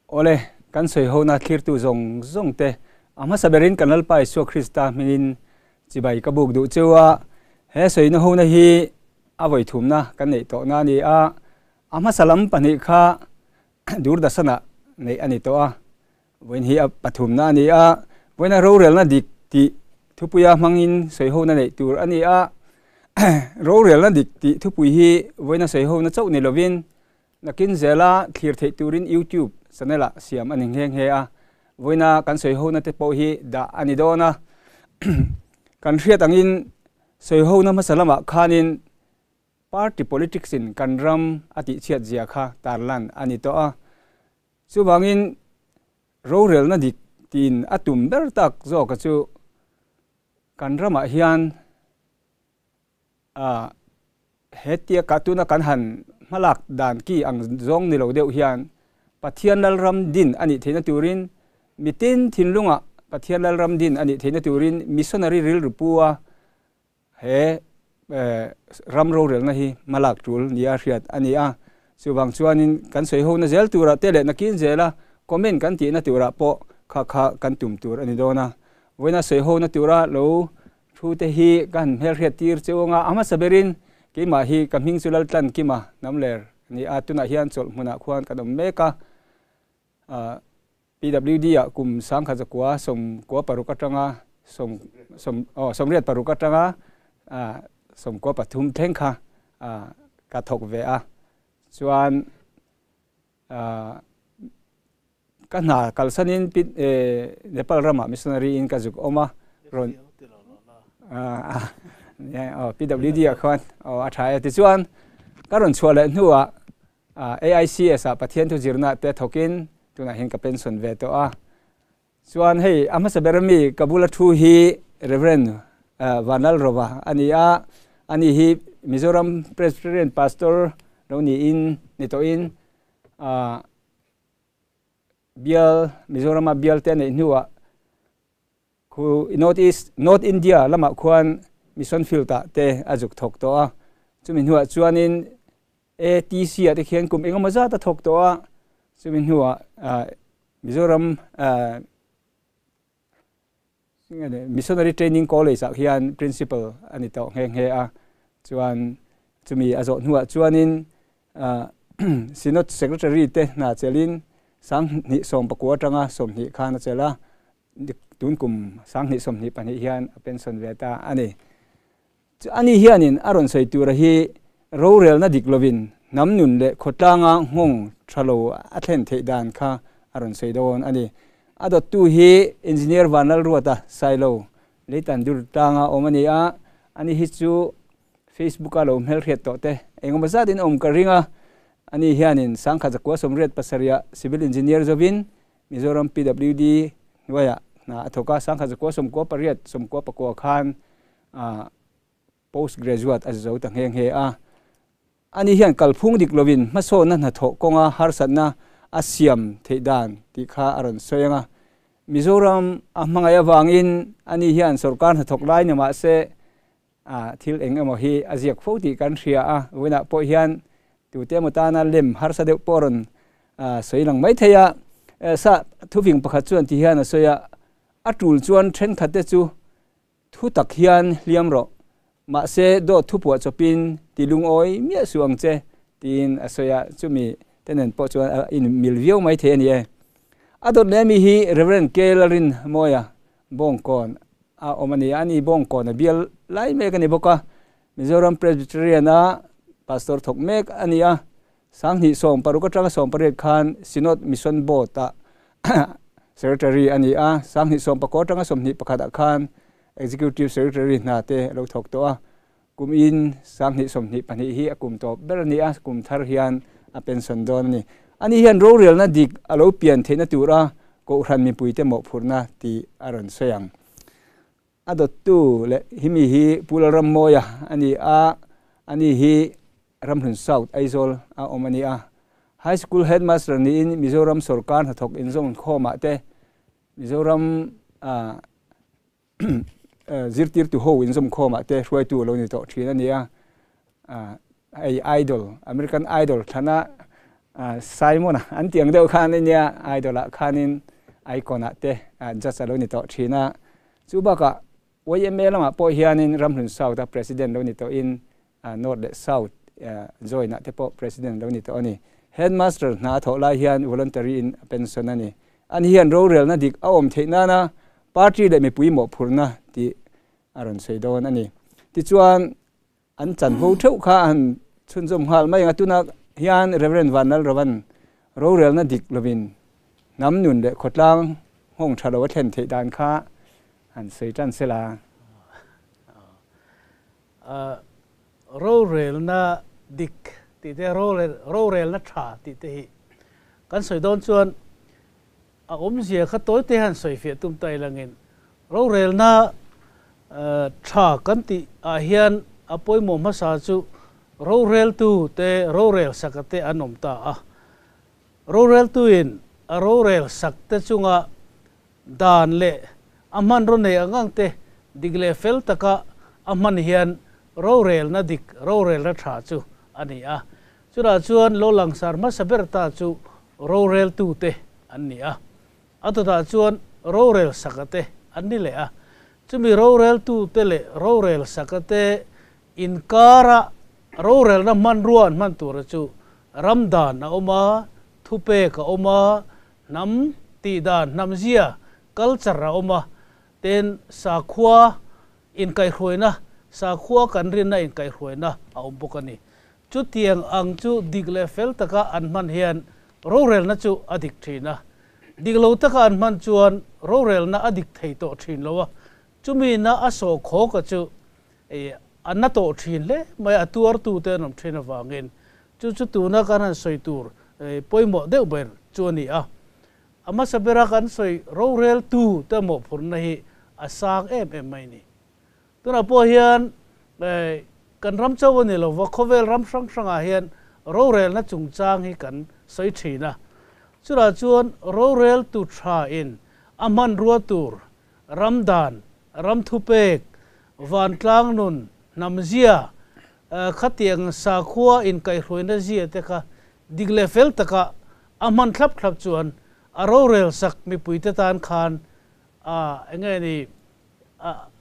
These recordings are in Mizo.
Awle, kan sawi hona thlirtu zawng zawng te a hmasa berin kan Lalpa Isua Krista hmingin chibai ka buk duh cheu a. He sawina hona hi a vawi thumna kan neih tawhna a ni a, a hmasa lam pahnih kha Doordarshan-ah neih a ni tawh a, vawiin hi a pathumna a ni a, vawiina rorelna dik tih thupuia hmangin sawi hona neih tur a ni a. Rorelna dik tih thupui hi vawiina sawi hona chauh ni lovin Nakin zela thlir theih turin YouTube channel ah siam a ni nghe nghe a, vawiina kan sawi hona te pawh hi dah a ni dawn a. Kan hriat angin sawi hona hmasa lamah khanin party politics in kan ram a tihchhiat zia kha tarlan a ni tawh a. Chuvangin rorelna dik tiin a tum ber tak zawka chu kan ramah hian A, hetia ka tuna kan han hmalak dan ki ang zawng ni lo deuh hian Pathian Lalram din a nih theihna turin mitin thinlungah Pathian Lalram din a nih theihna turin missionary rilru pu a he ram rorelna hi hmalak tul nia hriat a ni a. Chuvang chuanin kan sawi hona zel turah te leh nakin zela comment kan tihna turah pawh kha kha kan tum tur a ni dawn a. Vawiina sawi hona tura lo Thu te hi ka han hmelhriat tir che u anga a hmasa berin keimah hi ka hming chu Laltlankima Namler a ni a, tunah hian chawlh hmunah khuan kan awm mek a, PWD ah kum sangkhat zakua sawmkua paruk atanga sawm sawm aw sawmriat paruk atanga sawmkua pathum thleng kha ka thawk ve a, chuan Ka hna kalsanin Nepal ramah missionary in ka zuk awm a, rawn PWD ah khuan a tha e. Tichuan ka rawn chhuah leh hnuah AICS ah Pathian thu zirna te thawkin tunah hian ka pension ve tawh a. Chuan hei a hmasa ber ami ka bula thu hi Reverend Vanlalrova a ni a, ani hi Mizoram Presbyterian Pastor lo niin ni tawhin Bial, Mizorama bial te a neih hnuah khu North East, North India lamah khuan Mission Field ah te a zuk thawk tawh a. Chumi hnuah chuanin ATC ah te khian kum engemaw zat a thawk tawh a. Chumi hnuah Mizoram Missionary Training College ah hian Principal a ni tawh nghe nghe a, chuan chumi a zawh hnuah chuanin Synod Secretary te hna chelin sanghnih sawmpakua atanga sawmhnih khan a chelh a, tun kum sanghnih sawmhnih pahnih hian a pension ve ta a ni. Ani hianin a rawn sawi tura hi rorelna dik lovin hnam nun leh khawtlanga nghawng tha lo a thlen theih dan kha a rawn sawi dawn a ni. A dawttu hi Engineer Vanlalruata Sailo, Leitan dur tlanga awm a ni a, ani hi chu Facebook-a lo hmelhriat tawh te engemaw zatin awm ka ring a, ani hianin Sangkhat Zakua Sawmriat pasarih Civil Engineer zovin Mizoram PWD hnuaiah hna a thawk a, Sangkhat Zakua Sawmkua pariat Sawmkua pakua khan Post Graduate a zo ta nghe nghe a. Ani hian kalphung dik lovin hmasawnna hnathawh kawnga harsatna a siam theih dan tih kha a rawn sawi ang a. Mizoram a hmangaih avangin ani hian sorkar hnathawk lai ni mah se thil eng emaw hi a ziak fo tih kan hria a. Vawiinah pawh hian tute emaw tana lem harsa deuh pawh a rawn sawi lang mai thei a. Sa thuving pakhat chuan ti hian a sawi a, a tul chuan thenkhatte chu Thu tak hian hliam rawh, mahse dawt thu puah chawpin ti lungawi miah suh ang che, tiin a sawi a, chumi te nen pawh chuan a inmil viau mai thei a ni e. A dawt leh ami hi Rev. K. Lalrinmawia Bawngkawn a awm a ni a, ani Bawngkawn a bial lai mek a ni bawk a, Mizoram Presbyterian-a Pastor thawk mek a ni a, Sanghnih sawm paruk atanga sawm pariat khan Synod Mission Board-ah Secretary a ni a, Sanghnih sawm pakua atanga sawmhnih pakhatah khan Executive Secretary hna te a lo thawk tawh a. Kum in Sanghnih sawmhnih pahnih hi a kum tawp ber a ni a, kum thar hian a pension dawn a ni. Ani hian rorelna dik a lo pian theihna tura Kohhran mipuite mawhphurhna tih a rawn sawi ang. A dawttu leh himi hi Pu Lalrammawia a ni a, ani hi Ramhlun South, Aizawl a awm a ni a. High School Headmaster niin Mizoram sawrkar hnathawk inzawm khawmah te, Mizoram zirtirtu ho inzawm khawmah te hruaitu a lo ni tawh thin a ni a. Hei Idol, American Idol thlana Simon-a an tih ang deuh khan ania idol-ah khanin icon-ah te judge a lo ni tawh thin a. Chu bakah YMA lamah pawh hianin Ramhlun South-a president lo ni tawhin North leh South join-ah te pawh president lo ni tawh a ni. Headmaster hna a thawh lai hian voluntary in a pension a ni. Ani hian rorelna dik a awm theih nana party leh mipui mawhphurhna tih a rawn sawi dawn a ni. Tichuan an chanvo theuh kha a han chhunzawm nghal mai ang a, tunah hian Rev. Vanlalrovan rorelna dik lovin hnam nun leh khawtlang nghawng tha lo a thlen theih dan kha han sawi tan sela. Rorelna dik tih te, rorelna tha tih te hi kan sawi dawn chuan A awmzia kha tawite han sawifiah tum ta ilangin rorelna tha kan tih ah hian a pawimawh hmasa chu roreltu te rorel saka te an awm ta a. Roreltuin a rorel sak te chunga dan leh a hmanraw nei ang ang te dik leh fel taka a hman hian rorelna dik rorelna tha chu a ni a. Chutah chuan lo langsar hmasa ber ta chu roreltute an ni a, a dawtah chuan rorel sakate an ni leh a. Chumi roreltute leh rorel sakate inkara rorelna hmanrua an hman tura chu ramdan a awm a, thupek a awm a, hnam tihdan, hnamzia, culture, a awm a, ten sakhua inkaihhruaina, sakhua kan rinna inkaihhruaina a awm bawk a ni. Chutiang ang chu dik leh fel taka an hman hian rorelna chu a dik thin a. Dik lo taka an hman chuan rorelna a dik thei tawh thin lo a, chumi na a sawh khawka chu a na tawh thin hle mai a, tuartute an awm thin avangin chu chu tuna kan han sawi tur pawimawh deuh ber chu a ni a. A hmasa bera kan sawi roreltu te mawhphurhna hi a sang em em mai a ni. Tunah pawh hian kan ram chauh a ni lo va, khawvel ram hrang hrangah hian rorelna chungchang hi kan sawi thin a. Chutah chuan roreltu thain a hmanrua tur, ram dan, ram thupek, vantlang nun, hnamzia, khatiang sakhua inkaihhruaina zia te kha dik leh fel taka a hman thlap thlap chuan a rorel sak mipuite tan khan a enge ni A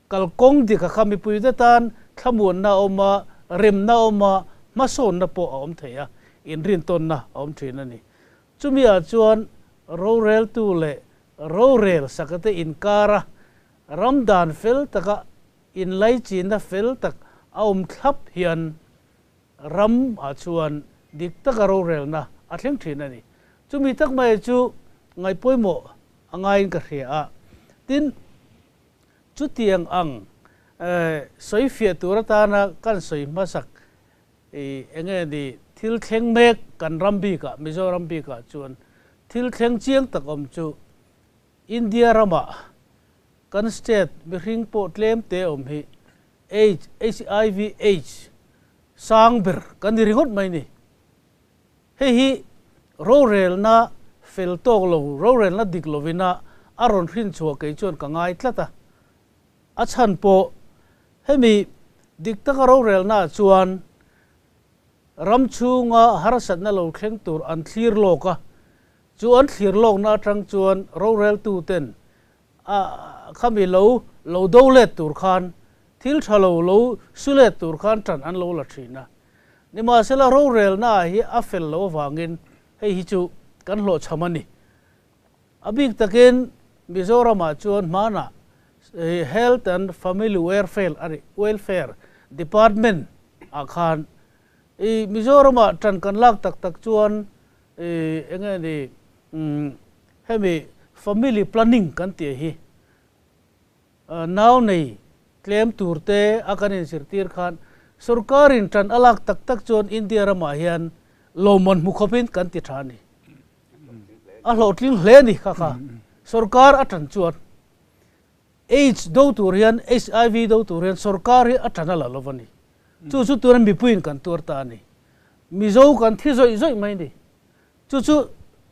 kalkawng dik a kha mipuite tan thlamuanna a awm a, remna a awm a, hmasawnna pawh a awm thei a, inrintawnna a awm thin a ni. Chumi ah chuan roreltu leh rorel sakate inkara ram dan fel taka inlaichinna fel tak a awm thlap hian ram ah chuan dik taka rorelna a thleng thin a ni. Chumi tak mai chu ngaihpawimawh a ngaiin ka hria a. Tin, chutiang ang sawi fiah tur atana kan sawi hmasak eng nge ni thil thleng mek kan ram bikah, Mizoram bikah chuan thil thleng chiang tak awm chu India ramah kan state mihring pawh tlem te awm hi AIDS, HIV AIDS, sang ber kan ni ringawt mai ni. Hei hi rorelna fel tawk lo, rorelna dik lovina a rawn hrin chhuah kei chuan ka ngai tlat a. A chhan pawh hemi dik taka rorelnaah chuan ram chhunga harsatna lo thleng tur an thlir lawk a, chu an thlir lawkna atang chuan roreltuten a khami lo lo do let tur khan thil tha lo lo su let tur khan tan an lo la thin a. Nimahsela rorelna ah hi a fel lo avangin hei hi chu kan hlawhchham a ni. A bik takin Mizoram ah chuan hmanah Health and Family Welfare a ni Welfare Department ah khan i Mizoram ah tan kan lak tak tak chuan i enge ni hemi family planning kan tih hi Nau nei tlem tur te a kan inzirtir khan sorkarin tan a lak tak tak chuan India ramah hian lawmman hmu khawpin kan ti tha a ni. A hlawhtling hle a ni kha kha. Sorkar a tan chuan AIDS do tur hian HIV do tur hian sorkar hi a tan a la lo a ni. Chu chu turin mipuiin kan tuar ta a ni. Mizo kan thi zawih zawih mai a ni. Chu chu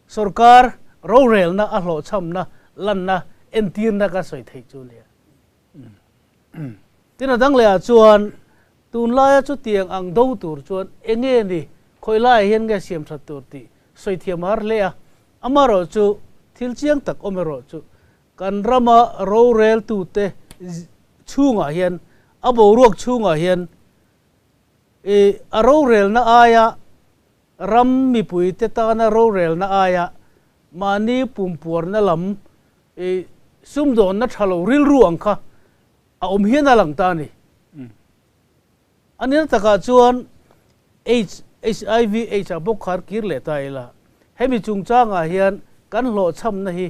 sorkar rorelna a hlawhchhamna lanna entirna ka sawi theih chu nia. Tin a dang lehah chuan tunlaia chutiang ang do tur chuan enge ni Khoi lai hian nge siam that tur ti soi thiam har hle a. Amaro chu thil chiang tak omero chu kan rama ro rel tu te chunga hian a boruak chunga hian e a ro rel na aya ram mi pui te ta na ro rel na aya mani pumpuar na lam e sumdon na thalo ril ru ang kha a om hian alang ta ni. Anin taka chuan HIV H a bok khar kir le ta ila hemi chungchanga hian kan hlo cham na hi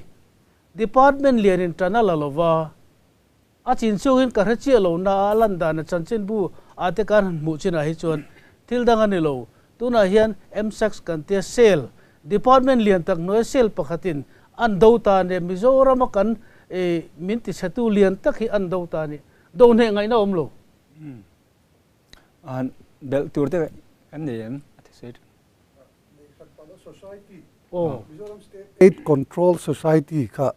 department lian in tana la lova a chin chungin ka hre chi lo na lan dan chanchin bu ate kan mu china hi chuan thil dang ani lo. Tuna hian M6 kan te sel department lian tak noi sel pakhatin an do ta ne Mizoram kan e min ti chatu lian tak hi an do ta ni do ne ngai na om lo. An bel tur te an nei em a te sei society Mizoram State AIDS Control Society kha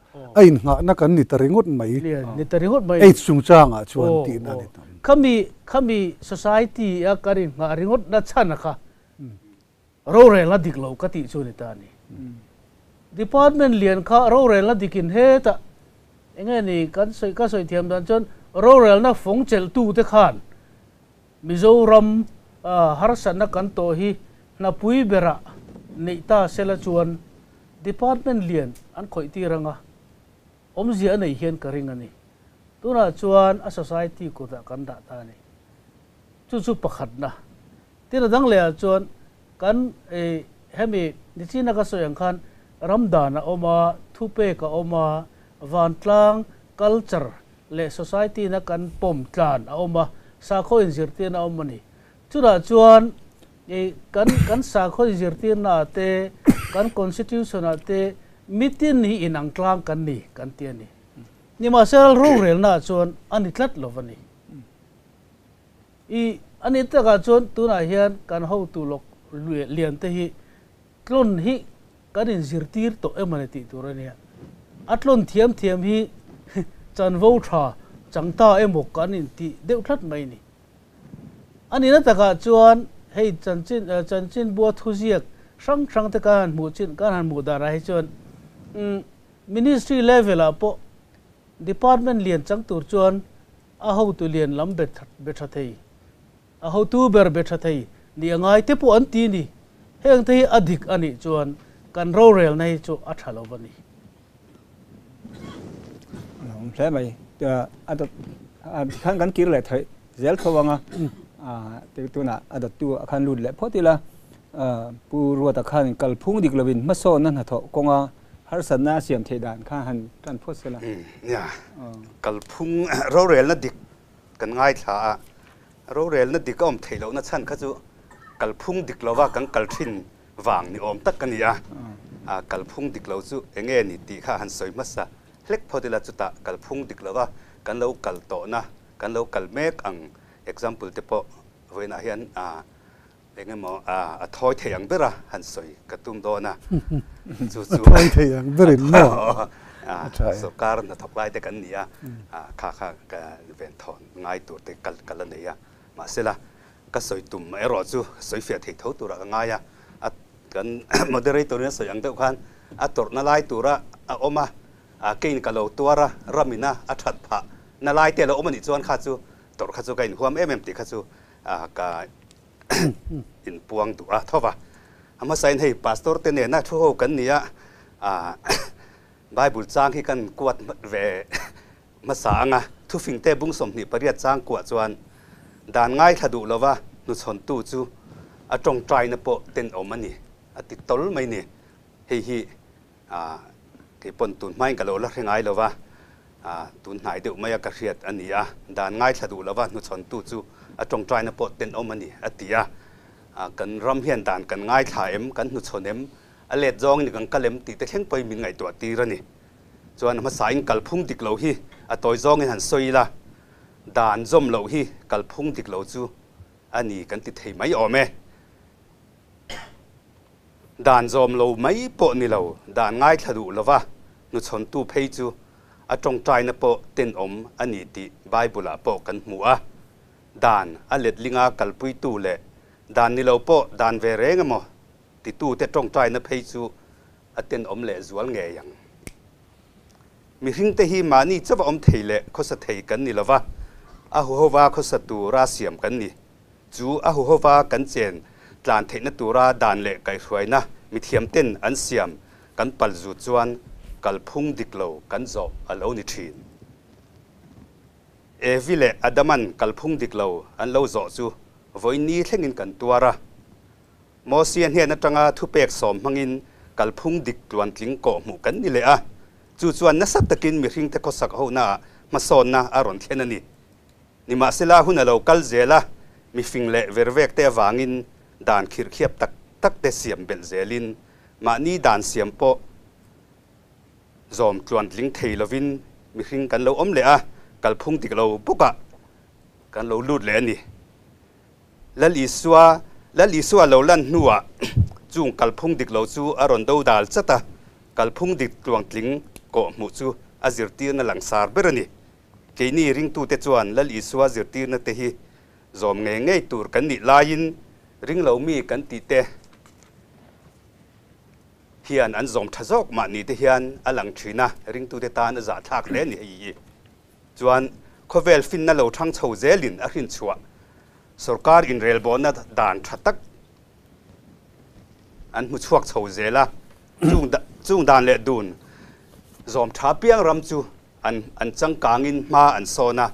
ain nga na kan ni taringot mai ni taringot mai AIDS chungchang a chuan ti na ni tam khami khami society a karin nga ringot na chan kha ro re la dik lo ka ti chu ni ta ni. Department lian kha ro re la dikin he ta enge ni kan soi ka soi thiam dan chon ro rel na phong chel tu te khan Mizoram har san na kan to hi na pui bera nei ta sela chuan department lian an khoi ti ranga omzia nei hian ka ring ani. Tuna chuan a society ko da kan da ta ni chu chu pakhat na tin dang le chuan kan e hemi ni china ka soyang khan ramdana oma thupe ka oma vantlang culture le society na kan pom tlan a oma sakho in zirtir na omani chura chuan e kan kan sakho zirtir na te kan constitution na te mitin ni inang tlang kan ni kan ti ani ni ma sel ro rel na chuan ani tlat lovani i ani ta ka chuan tuna hian kan ho tu lok lian te hi tlon hi kan in zirtir to emani ti tur ania atlon thiam thiam hi chanvo tha changta emo kan in ti deuh thlat mai ni. Ani na taka chuan hei chanchin chanchin bua thuziak sang sang te kan mu chin kan han mu dara hi chuan ministry level a po department lian chang tur chuan a ho tu lian lam be be tha thei a ho tu ber be tha thei ni angai te pu an ti ni heng te hi adhik ani chuan kan ro rel nei chu a thalo bani. Hle mai a khan kan kir le thei zel thowanga a te tuna a dat tu khan lut le photila pu ruwa ta khan kal phung dik lovin ma so nan ha tho konga har san na siam thei dan kha han tan phot sela ya kal phung ro rel na dik kan ngai tha a ro rel na dik om thei lo na chan kha chu kal phung dik lova kan kal thin wang ni om tak kan ya a kal phung dik lo chu enge ni ti kha han soi ma sa hlek photila chu ta kal phung dik lova kan lo kal to na kan lo kal mek ang example te po voina hian a enge mo a thoi theiang bera han soi ka tum do na chu chu thoi theiang berin mo a so kar na thoklai te kan nia a kha kha ka ven thon ngai tur te kal kal nei a ma sela ka soi tum ero chu soi fia thei tho tura ngai a kan moderator ne soi ang deuh khan a tor na lai tura a oma a kein ka lo tuara ramina a that pha na lai te lo omani chuan kha chu tor kha chu ka in huam em em ti kha chu a ka in puang du a thowa ama sain hei pastor te ne na thu ho kan nia a bible chang hi kan kuat ve ma sa anga thu fing te bung som ni pariat chang kwa chuan dan ngai thadu lova nu chon tu chu a tong trai na po ten omani ati tol mai ni hei hi a ke pon tun mai ka lo la hrengai lova a tun hnai deuh mai a ka hriat ani a dan ngai thadu lova nu chon tu chu a tong trai na po ten omani atia a kan ram hian dan kan ngai tha em kan nu chon em a let zong ni kan kalem ti te thleng poi min ngai to ti rani chuan ma sain kalphung dik lo hi a toy zong in han soila dan zom lo hi kalphung dik lo chu ani kan ti thei mai ome dan zom lo mai po ni lo dan ngai thadu lova nu chon tu phei chu a tong trai na po ten om ani ti bible a po kan mu a dan a let linga kalpui tu le Dan ni lo pawh dan ve reng emaw titute tawngtaina phei chu a tenawm leh zual ngei ang. Mihringte hi mahni chauha awm thei leh khawsa thei kan ni lova, a huhova khawsa tura siam kan ni. Chu a huhova kan chen tlan theihna tura dan leh kaihhruaina mithiamten an siam kan pal zut chuan kalphung dik lo kan zawh a lo ni thin. Evi leh Adaman kalphung dik lo an lo zawh chu vawiin thlengin kan tuar a. Mosia hnen atanga thupek sawm hmangin kalphung dik tluantling kawhhmuh kan ni leh a, chu chuan nasa takin mihringte khawsak honaah hmasawnna a rawn thlen a ni. Nimahsela hun a lo kal zel a, mifing leh vervekte avangin dan khirhkhiap tak takte siam belh zelin mahni dan siam pawh zawm tluantling thei lovin mihring kan lo awm leh a, kalphung dik lo bawkah kan lo lut leh a ni. Lal Isua, Lal Isua lo lan hnuah chung kalphung dik lo chu a rawn do dal chat a, kalphung dik tluangtling kawhhmuh chu a zirtirna langsar ber a ni. Keini ringtute chuan Lal Isua zirtirna te hi zawm ngei ngei tur kan nih laiin ringlo mi kan tih te hian an zawm tha zawk mahni te hian a lang thin a, ringtute tan a zahthlak hle a ni hei hi. Chuan khawvel finna lo thang chho zelin a hrinchhuah sorkar inrelbawhna dan tha tak an hmu chhuak chho zel a, chung dan leh dun zawm tha piang ram chu an an changkangin hma an sawn a,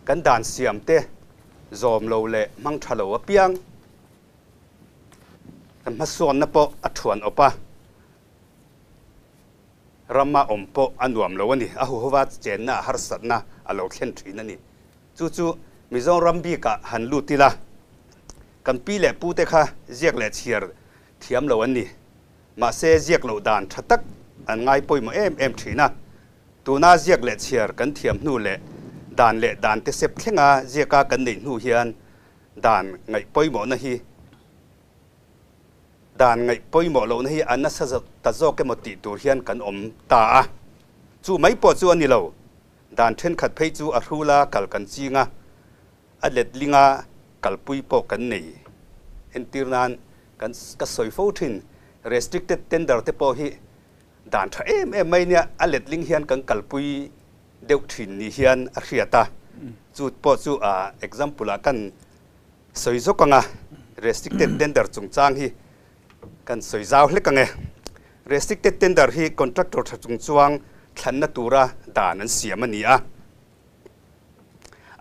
kan dan siam te zawm lo leh hmang tha lo apiang kan hmasawnna pawh a thuan awp a. Rama awm pawh a nuam lo a ni. A huhova chenna a harsatna a lo thlen thin a ni. Chu chu Mizoram bikah han lut ila, kan pi leh pute kha ziak leh chhiar thiam lo an ni. Mahse ziak loh dan tha tak an ngai pawimawh em em thin a. Tuna ziak leh chhiar kan thiam hnu leh dan leh dan te sep thlenga ziaka kan neih hnu hian dan ngaih pawimawhna hi Dan ngaih pawimawh lohna hi a nasa ta zawk emaw tih tur hian kan awm ta a. Chu mai pawh chu a ni lo. Dan thenkhat phei chu a hrula kal kan ching a, a letlinga kalpui pawh kan nei. Entir nan kan ka sawi fo thin, restricted tender te pawh hi dan tha em em mai nia, a letling hian kan kalpui deuh thin ni hian a hriat a. Chu pawh chu a example ah kan Sawi zawk anga restricted tender chungchang hi kan sawi zau hlek ang e. Restricted tender hi contractor tha chungchuang thlanna tura dan an siam a ni a.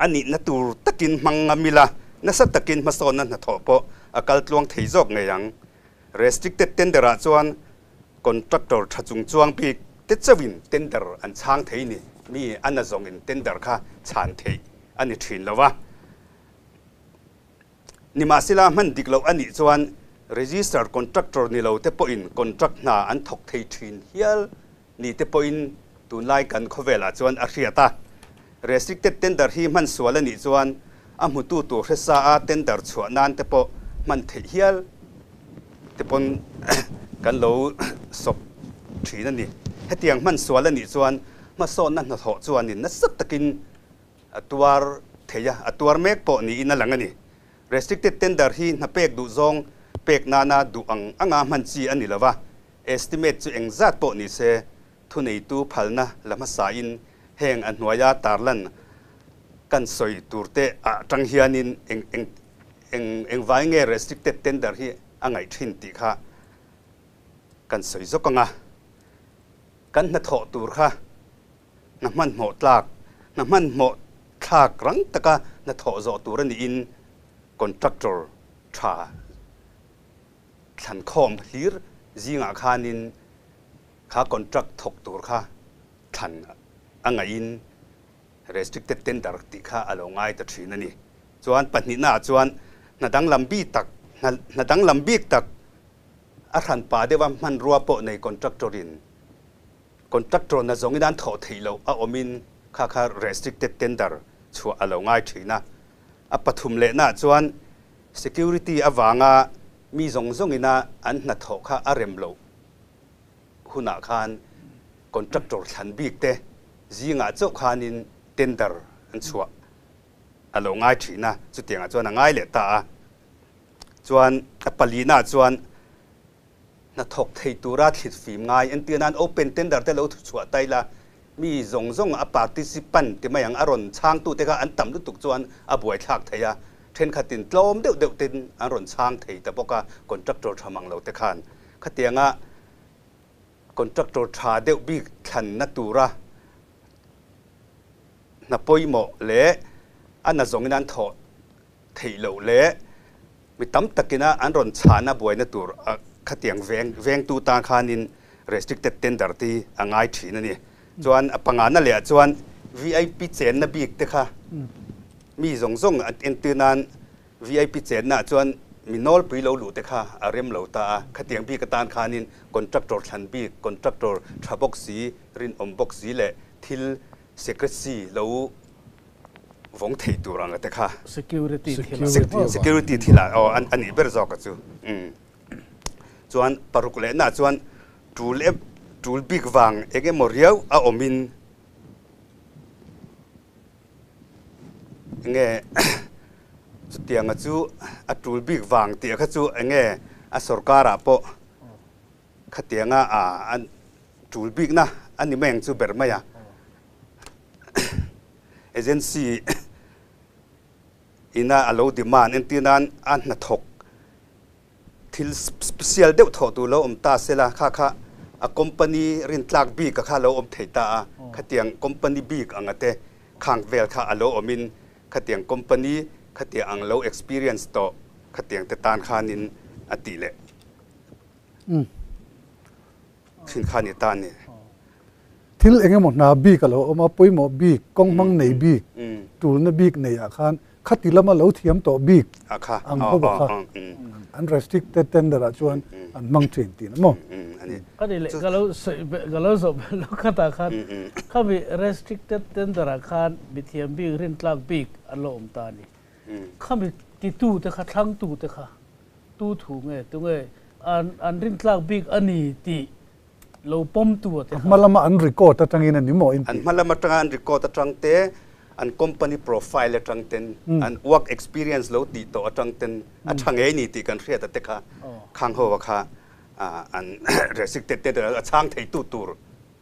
A nihna tur takin hmang ngam ila, nasa takin hmasawnna hnathawh pawh a kal tluang thei zawk ngei ang. Restricted tender ah chuan contractor tha chungchuang bik te chauhin tender an chhang thei ni. Mi a na zawngin tender kha chhan theih a ni thin lo a. Nimahsela hman dik loh a nih chuan registered contractor ni lo te pawhin contract hna an thawk thei thin hial ni te pawhin tunlai kan khawvelah chuan a hriat a. Restricted tender hi hman sual a nih chuan a hmutu tur hresa a tender chhuah nan te pawh hman theih hial te pawn kan lo sawp thin a ni. Hetiang hman sual a nih chuan hmasawnna hnathawh chuanin nasa takin A tuar thei a, a tuar mek pawh niin a lang a ni. Restricted tender hi hna pek duh zawng pek nana duh ang anga hman chi a ni lo va, estimate chu engzat pawh ni se, thuneitu phalna la hmasain heng a hnuaia tarlan kan sawi turte ah tang hianin eng eng eng engvai nge restricted tender hi a ngaih thin tih kha kan sawi zawk ang a, kan hnathawh tur kha Hna hmanhmawh tlak, Hna hmanhmawh thlak rang taka hna thawh zawh tur a niin contractor tha thlankhawm hlir zingah khanin kha contract thawk tur kha thlan a ngaihin restricted tender tih kha a lo ngai ta thin a ni. Chuan pahnihnaah chuan hna danglam bik tak, hna danglam bik tak a hranpa deuha hmanrua pawh nei contractor in Contractor na zawngin an thawh theih loh a awmin kha kha restricted tender chhuah a lo ngai thin a. A pathum lehnaah chuan security avanga mi zawng zawngina an hnathawh kha a rem loh hunah khan contractor thlan bik te zingah chauh khanin tender an chhuah a lo ngai thin a, chutiangah chuan a ngai leh ta a. Chuan a palina chuan hnathawk thei tura thlit fim ngai entir nan open tender te lo thuchhuah tai la mi zawng zawng a participant ti mai ang a rawn chhangtu te kha an tam lutuk chuan a buaithlak thei a, thenkhatin tlawm deuh deuh ten an rawn chhang thei ta bawk a, contractor tha mang lo te khan khatianga contractor tha deuh bik thlanna tura hna pawimawh leh a na zawngin an thawh theih loh leh mi tam takina an rawn chhahna buaina tur khatiang veng vengtu tan khanin restricted tender te hi a ngai thin a ni. Chuan a pangana leh ah chuan VIP chenna bik te kha mi zawng zawng entir nan VIP chenna ah chuan mi nawlpui lo luh te kha a rem lo ta a, khatiang bik atan khanin contractor thlan bik, contractor tha bawk si, rinawm bawk si leh thil secrecy lo vawng thei tur ang te kha. Security thil ah. Security thil ah aw a nih ber zawk a chu. Chuan paruk leh na chuan tul em tul bik vang eng emaw riau a awm in enge chutiang a chu a tul bik vang tih kha chu enge a sorkar ah pawh khatianga a tul bik na a ni mai ang chu ber mai a. Agency ina a lo demand entir nan a hnathawk thil special deuh thawh tur lo awm ta sela kha kha a company rintlak bik a kha lo awm thei ta a, khatiang company bik anga te khang vel kha a lo awmin khatiang company khatiang ang lo experience tawh khatiang te tan khanin a tih leh thin kha ni ta a ni. Thil eng emaw hna bik a lo awm a, pawimawh bik, kawng hmang nei bik, tulna bik nei ah khan khati lama lo thiam tawh bik ang ho bawk kha an restricted tender ah chuan an hmang thin tih na maw? Ka ni leh ka lo sawi ka lo zawh belh lo khatah khan khami restricted tender ah khan mithiam bik rintlak bik an lo awm ta a ni. Khami titu te kha thlangtu te kha tu thu nge tunge an rintlak bik a ni tih lo pawm tu a te kha. A hma lama an record atangin a ni maw in tih? An hma lam atanga an record atang te, an company profile atang ten, an work experience lo tih tawh atang ten a tha ngei ni tih kan hriat a te kha khang ho a kha an restricted te a chhang thei tu tur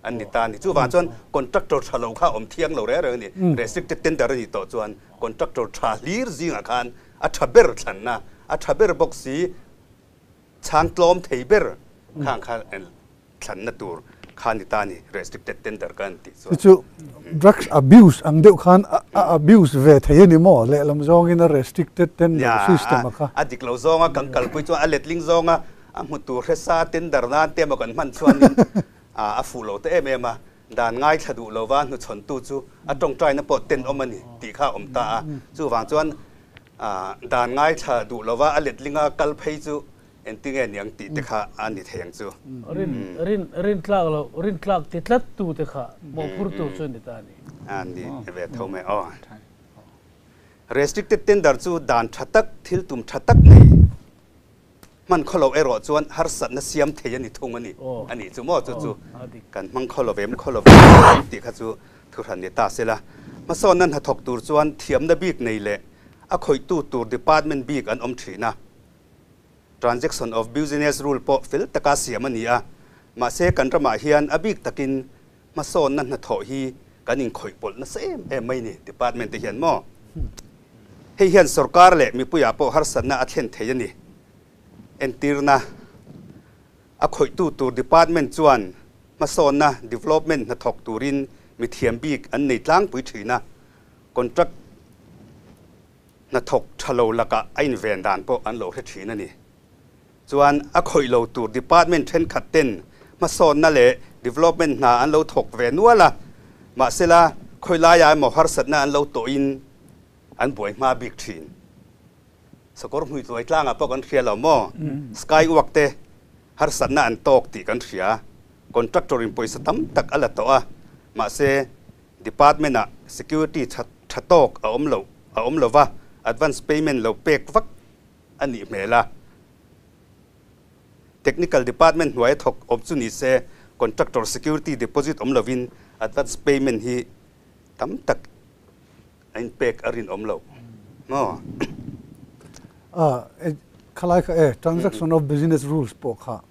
an ni ta a ni. Chuvang chuan contractor tha lo kha awm thiang lo reng reng a ni. Restricted tender a nih tawh chuan contractor tha hlir zingah khan a tha ber thlanna, a tha ber bawk si, Chhang tlawm thei ber khang kha thlanna tur kha ni ta ni, restricted tender kan tih chuan. Chu chu drugs abuse ang deuh khan a abuse ve thei a ni maw? Lehlam zawngin a restricted tender system a kha. A dik lo zawnga kan kalpui chuan a letling zawnga a hmu tur hresa tender nan te emaw kan hman chuanin a fuh lo ta em em a, dan ngaithla duh lova hnuchhawntu chu a tawngtaina pawh tenawm a ni tih kha a awm ta a, chuvang chuan Dan ngaithla duh lova a letlinga kal phei chu engtinge niang tih te kha a ni thei ang chu. Rin rin rin tlak lo rin tlak ti tlat tu te kha mawhphur tur chu a ni ta a ni. A ni ve tho mai aw. Restricted tender chu dan tha tak, thil tum tha tak nei hman khaw lo erawh chuan harsatna siam thei a ni thung a ni. A nih chu maw chu chu kan hmang khaw lo vem khaw lo vem tih kha chu thuhran ni ta sela. Hmasawnna hnathawk tur chuan thiamna bik nei leh a khawihtu tur department bik an awm thin a. Transaction of Business Rule pawh fel taka siam a ni a. Mahse kan ramah hian a bik takin hmasawnna hnathawh hi kan inkhawih pawlh nasa em em mai ni department te hian maw? Hei hian sorkar leh mipuiah pawh harsatna a thlen thei a ni. Entirna, A khawihtu tur department chuan hmasawnna, development, hnathawk turin mithiam bik an nei tlangpui thin a, contract hnathawk tha lo lakah a inven dan pawh an lo hre thin a ni. Chuan a khawih lo tur department thenkhat ten hmasawnna leh development hna an lo thawk ve nual a, mahsela khawi laiah emaw harsatna an lo tawhin an buai hma bik thin. Sakawr hmui tluai tlangah pawh kan hria lo maw? Sky walk te harsatna an tawk tih kan hria. Contractor in pawisa tam tak a la tawh a, mahse department ah security tha tawk a awm lo a awm lova, advance payment lo pek vak a nih hmel a. Technical Department hnuaia thawk awm chu ni se, Contractor Security Deposit awm lovin Advance Payment hi tam tak a inpek a rinawm lo maw? A, Khalai kha e transaction of business rules pawh kha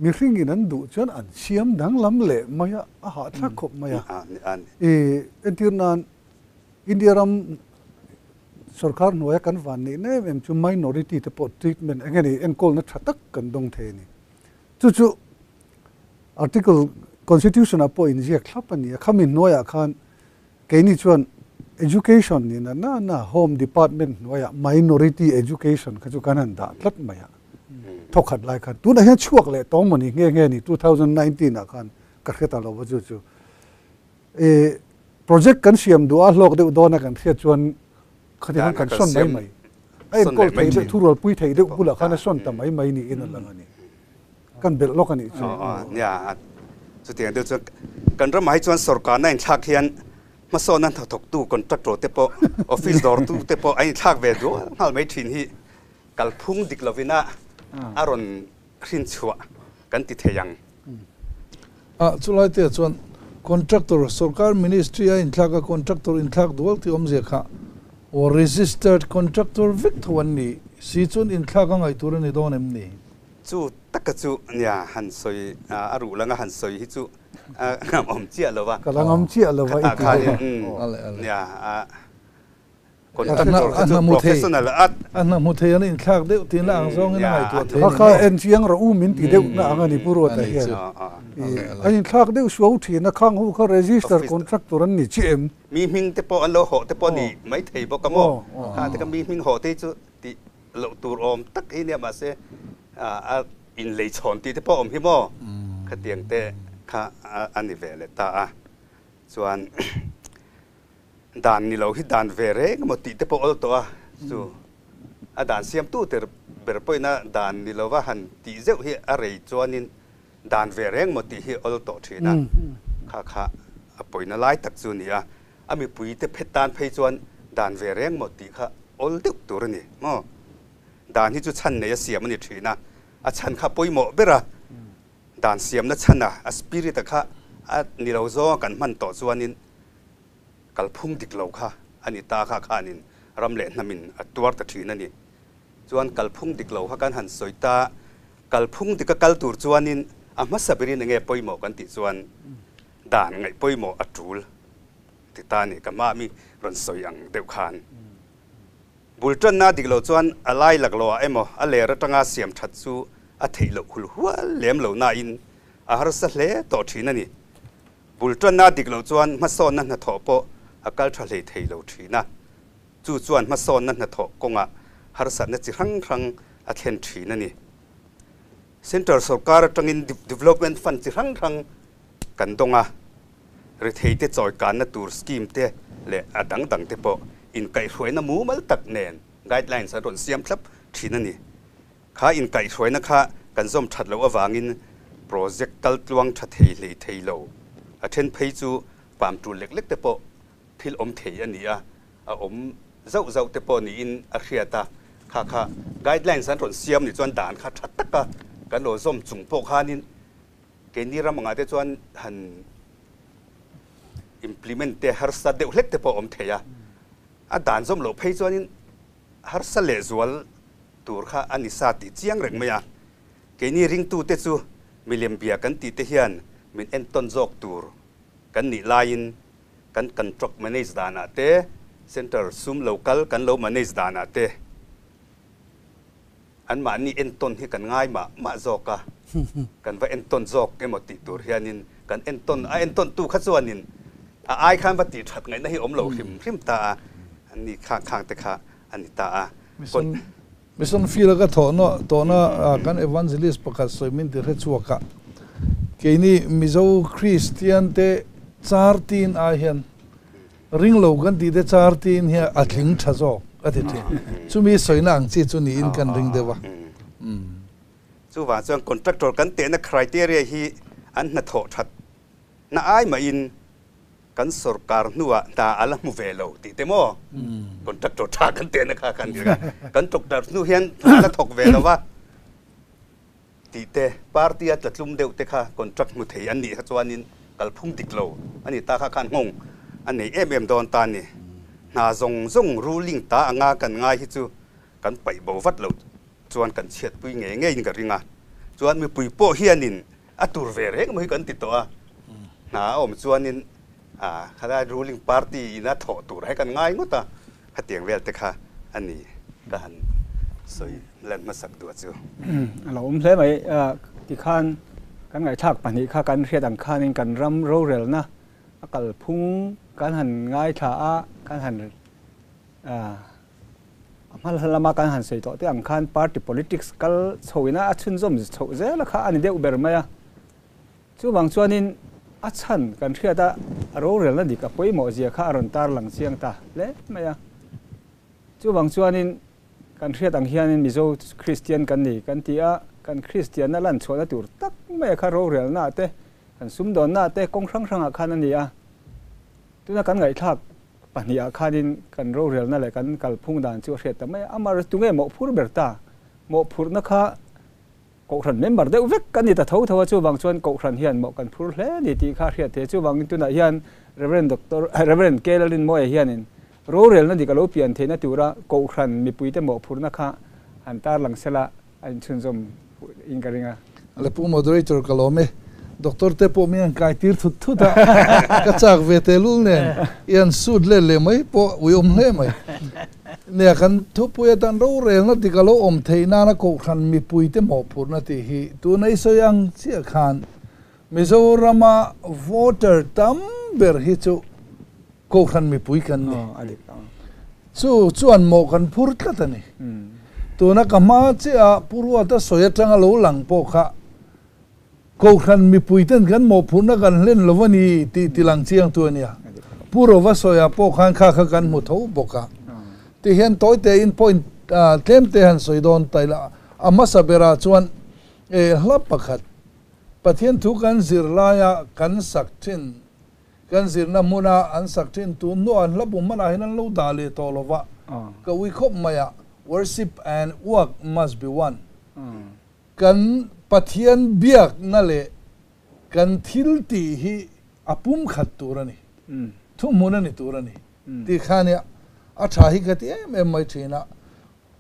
mihringin an duh chuan an siam danglam leh mai a, a hahthlak khawp mai a. I entir nan India ram sorkar hnuaia kan van neih na em em chu minority te pawh treatment eng nge ni enkawlna tha tak kan dawng thei a ni. Chu chu article constitution ah pawh inziak thlap a ni a, khami hnuaiah khan Keini chuan Education ni na na na Home Department hnuaiah Minority Education kha chu kan han dah tlat mai a, thawkhat lai khan. Tunah hian chhuak leh tawng maw ni nghe nghe ni 2019 ah khan ka hre ta lo va chu chu. I project kan siam duh a hlawk deuh dawn a kan hriat chuan khati khan kan sawn mai mai. A enkawl thei deuh thurualpui thei deuh bulah khan a sawn ta mai mai niin a lang a ni. Kan belh lawk a nih chu. Nia, chutiang deuh chuan kan ramah hi chuan sorkarna inthlak hian hmasawnna hnathawktu contractor te pawh office dawrtu te pawh an inthlak ve dual nghal mai thin hi kalphung dik lovina a rawn hrinchhuah kan ti thei ang. A, chulai te chuan contractor sorkar ministry a inthlak a contractor inthlak dual tih awmzia kha aw registered contractor vek tho an ni si chuan inthlak a ngaih tur a ni dawn em ni? Chu taka chu nia han sawi a ruh langa han sawi hi chu a ngam awm chiah lo va. Ka la ngam chiah lo va i ti bawk a. Nia a contractor kha chu professional a. A hna hmu thei an inthlak deuh tih na ang zawngin a ngaihtuah thei a ni. Kha kha en chiang rawh u min ti deuh na ang a ni Pu Ruata hian. A inthlak deuh suau thin a, khang ho kha register contractor an ni chiah em? Mi hming te pawh an lo hawh te pawh a ni maithei bawk a maw? Kha te kha mi hming hawh te hi chu tih loh tur awm tak hi nia mahse a inlei chhawn tih te pawh awm hi maw khatiang te kha a ni ve leh ta a chuan dan ni lo hi dan ve reng emaw tih te pawh awl tawh a chu a dan siamtu ter ber pawhina dan ni lova han tih zeuh hi a rei chuanin dan ve reng maw tih hi awl tawh thin a kha kha a pawina lai tak chu a ni a A mipui te phet tan phei chuan dan ve reng maw tih kha awl deuh tur a ni maw? Dan hi chu chhan nei a siam a ni thin a, a chhan kha pawimawh ber a, dan siamna chhan a, a spirit a kha a ni lo zawnga kan hman tawh chuanin kalphung dik lo kha a ni ta kha khanin ram leh hnamin a tuar ta thin a ni. Chuan kalphung dik lo kha kan han sawi ta, kalphung dika kal tur chuanin a hmasa berin enge pawimawh kan tih chuan dan ngaih pawimawh a tul ti ta ni ka hma mi rawn sawi ang deuh khan. Bul tanna dik lo chuan a lai laklawh ah emaw a ler atanga siam that chu a theih loh hul hual lem lo nain a harsa hle tawh thin a ni. Bul tanna dik lo chuan hmasawnna hnathawh pawh a kal tha hlei thei lo thin a, chu chuan hmasawnna hnathawh kawngah harsatna chi hrang hrang a thlen thin a ni. Central sorkar atangin development fund chi hrang hrang kan dawng a, retheite chawikanna tur scheme te leh a dang dang te pawh inkaihhruaina mumal tak nen guidelines an rawn siam thlap thin a ni. Kha inkaihhruaina kha kan zawm that loh avangin project kal tluang tha thei hlei thei lo, a then phei chu pam tul lek lek te pawh thil awm thei a ni a, a awm zauh zauh te pawh niin a hriat a, kha kha guidelines an rawn siam ni chuan dan kha tha taka kan lo zawm chung pawh khanin Keini ram angah te chuan han implement te harsa deuh hlek te pawh awm thei a, a dan zawm loh phei chuanin harsa lehzual tur kha a ni sa tih chiang reng mai a. Keini ringtute chu milem bia kan tih te hian min entawn zawk tur kan nih laiin kan contract manage danah te, centre sum lo kal kan lo manage danah te, Anmahni entawn hi kan ngai mah mah zawk a, kan va entawn zawk emaw tih tur hianin kan entawn, a entawntu kha chuanin a ai khan va tih that ngaihna hi awm lo hrim hrim ta a, ani khang khang te kha a ni ta a. Mission Mission field a ka thawhna tawhna kan evangelist pakhat sawi min ti hre chhuak a, keini Mizo Kristian te char tin ai hian Ring lo kan tih te char tiin hian a tling tha zawk a ti thin. Chumi sawina ang chi chu niin kan ring deuh a. Chuvang chuan contractor kan tehna criteria hi an hnathawh that na ai mahin kan sorkar hnuah hna a la hmu ve lo tih te maw? Contractor tha kan tehna kha kan ring a. Kan doctor hnu hian hna a la thawk ve lo va tih te, party a tlatlum deuh te kha contract hmu thei an nih kha chuanin kalphung dik lo a ni ta kha khan nghawng a nei em em dawn ta a ni. Hna zawng zawng ruling ta anga kan ngai hi chu kan paih bo vat lo Chuan kan chhiatpui ngei ngeiin ka ring a, chuan mipui pawh hianin a tur ve reng mai hi kan ti tawh a, hna a awm chuanin khalai ruling party ina thawh tur hi kan ngai ngawt a, khatiang vel te kha a ni ka han sawi lan hmasak duh chu. A lo awm hle mai, tikhan kan ngaihthlak pahnih kha kan hriat ang khanin kan ram rorelna a kalphung kan han ngaithla a, kan han A hma lama kan han sawi tawh te ang khan party politics kal chhoina a chhunzawm chhoh zel a kha a ni deuh ber mai a. Chuvang chuanin a chhan kan hriat a, a rorelna dik a pawimawh zia kha a rawn tarlang chiang ta hle mai a. Chuvang chuanin kan hriat ang hianin Mizo Kristian kan ni kan ti a, kan Kristianna lan chhuahna tur tak mai a kha rorelna te, kan sumdawnna te kawng hrang hrangah khan a ni a. Tuna kan ngaihthlak Pahnihah khanin kan rorelna leh kan kalphung dan chu a hriat ta mai a, amah tunge mawhphur ber ta? Mawhphurhna kha Kohhran member deuh vek kan ni ta tho tho a, chuvang chuan Kohhran hian mawh kan phur hle a ni tih kha a hriat thei a, chuvangin tunah hian Rev. Doctor Rev. K. Lalrinmawia hianin rorelna dik a lo pian theihna tura Kohhran mipuite mawhphurhna kha han tarlang sela a inchhunzawm in ka ring a. Le Pu Moderator ka lawm e. Doctor te pawh min han kai tir thut thut a, ka chak ve tehlul nen i han sut let leh mai pawh ui awm hle mai. Nia kan thupui atan rorelna dik a lo awm theih nana Kohhran mipuite mawhphurhna tih hi tuna i sawi ang chiah khan Mizorama voter tam ber hi chu Kohhran mipui kan ni. Chu chuan mawh kan phur tlat a ni. Tuna ka hma chiah a Pu Ruata sawi atanga lo lang pawh kha Kohhran mipui ten kan mawhphurhna kan hlen lo a ni tih ti lang chiang tu a nia. Pu Rova sawiah pawh khan kha kha kan hmu tho bawk a. Tihian tawi tein point tlem te han sawi dawn ta ila a hmasa berah chuan hla pakhat Pathian thu kan zir laia kan sak thin Kan zirna hmuna an sak thin tu hnuah an hla bu hmanah hian an lo dah leh tawh lo va, ka ui khawp mai a, Worship and work must be one. Kan Pathian biakna leh kan thil tih hi a pumkhat tur a ni, thuhmun a ni tur a ni tih kha nia a tha hi ka ti em em mai thin a.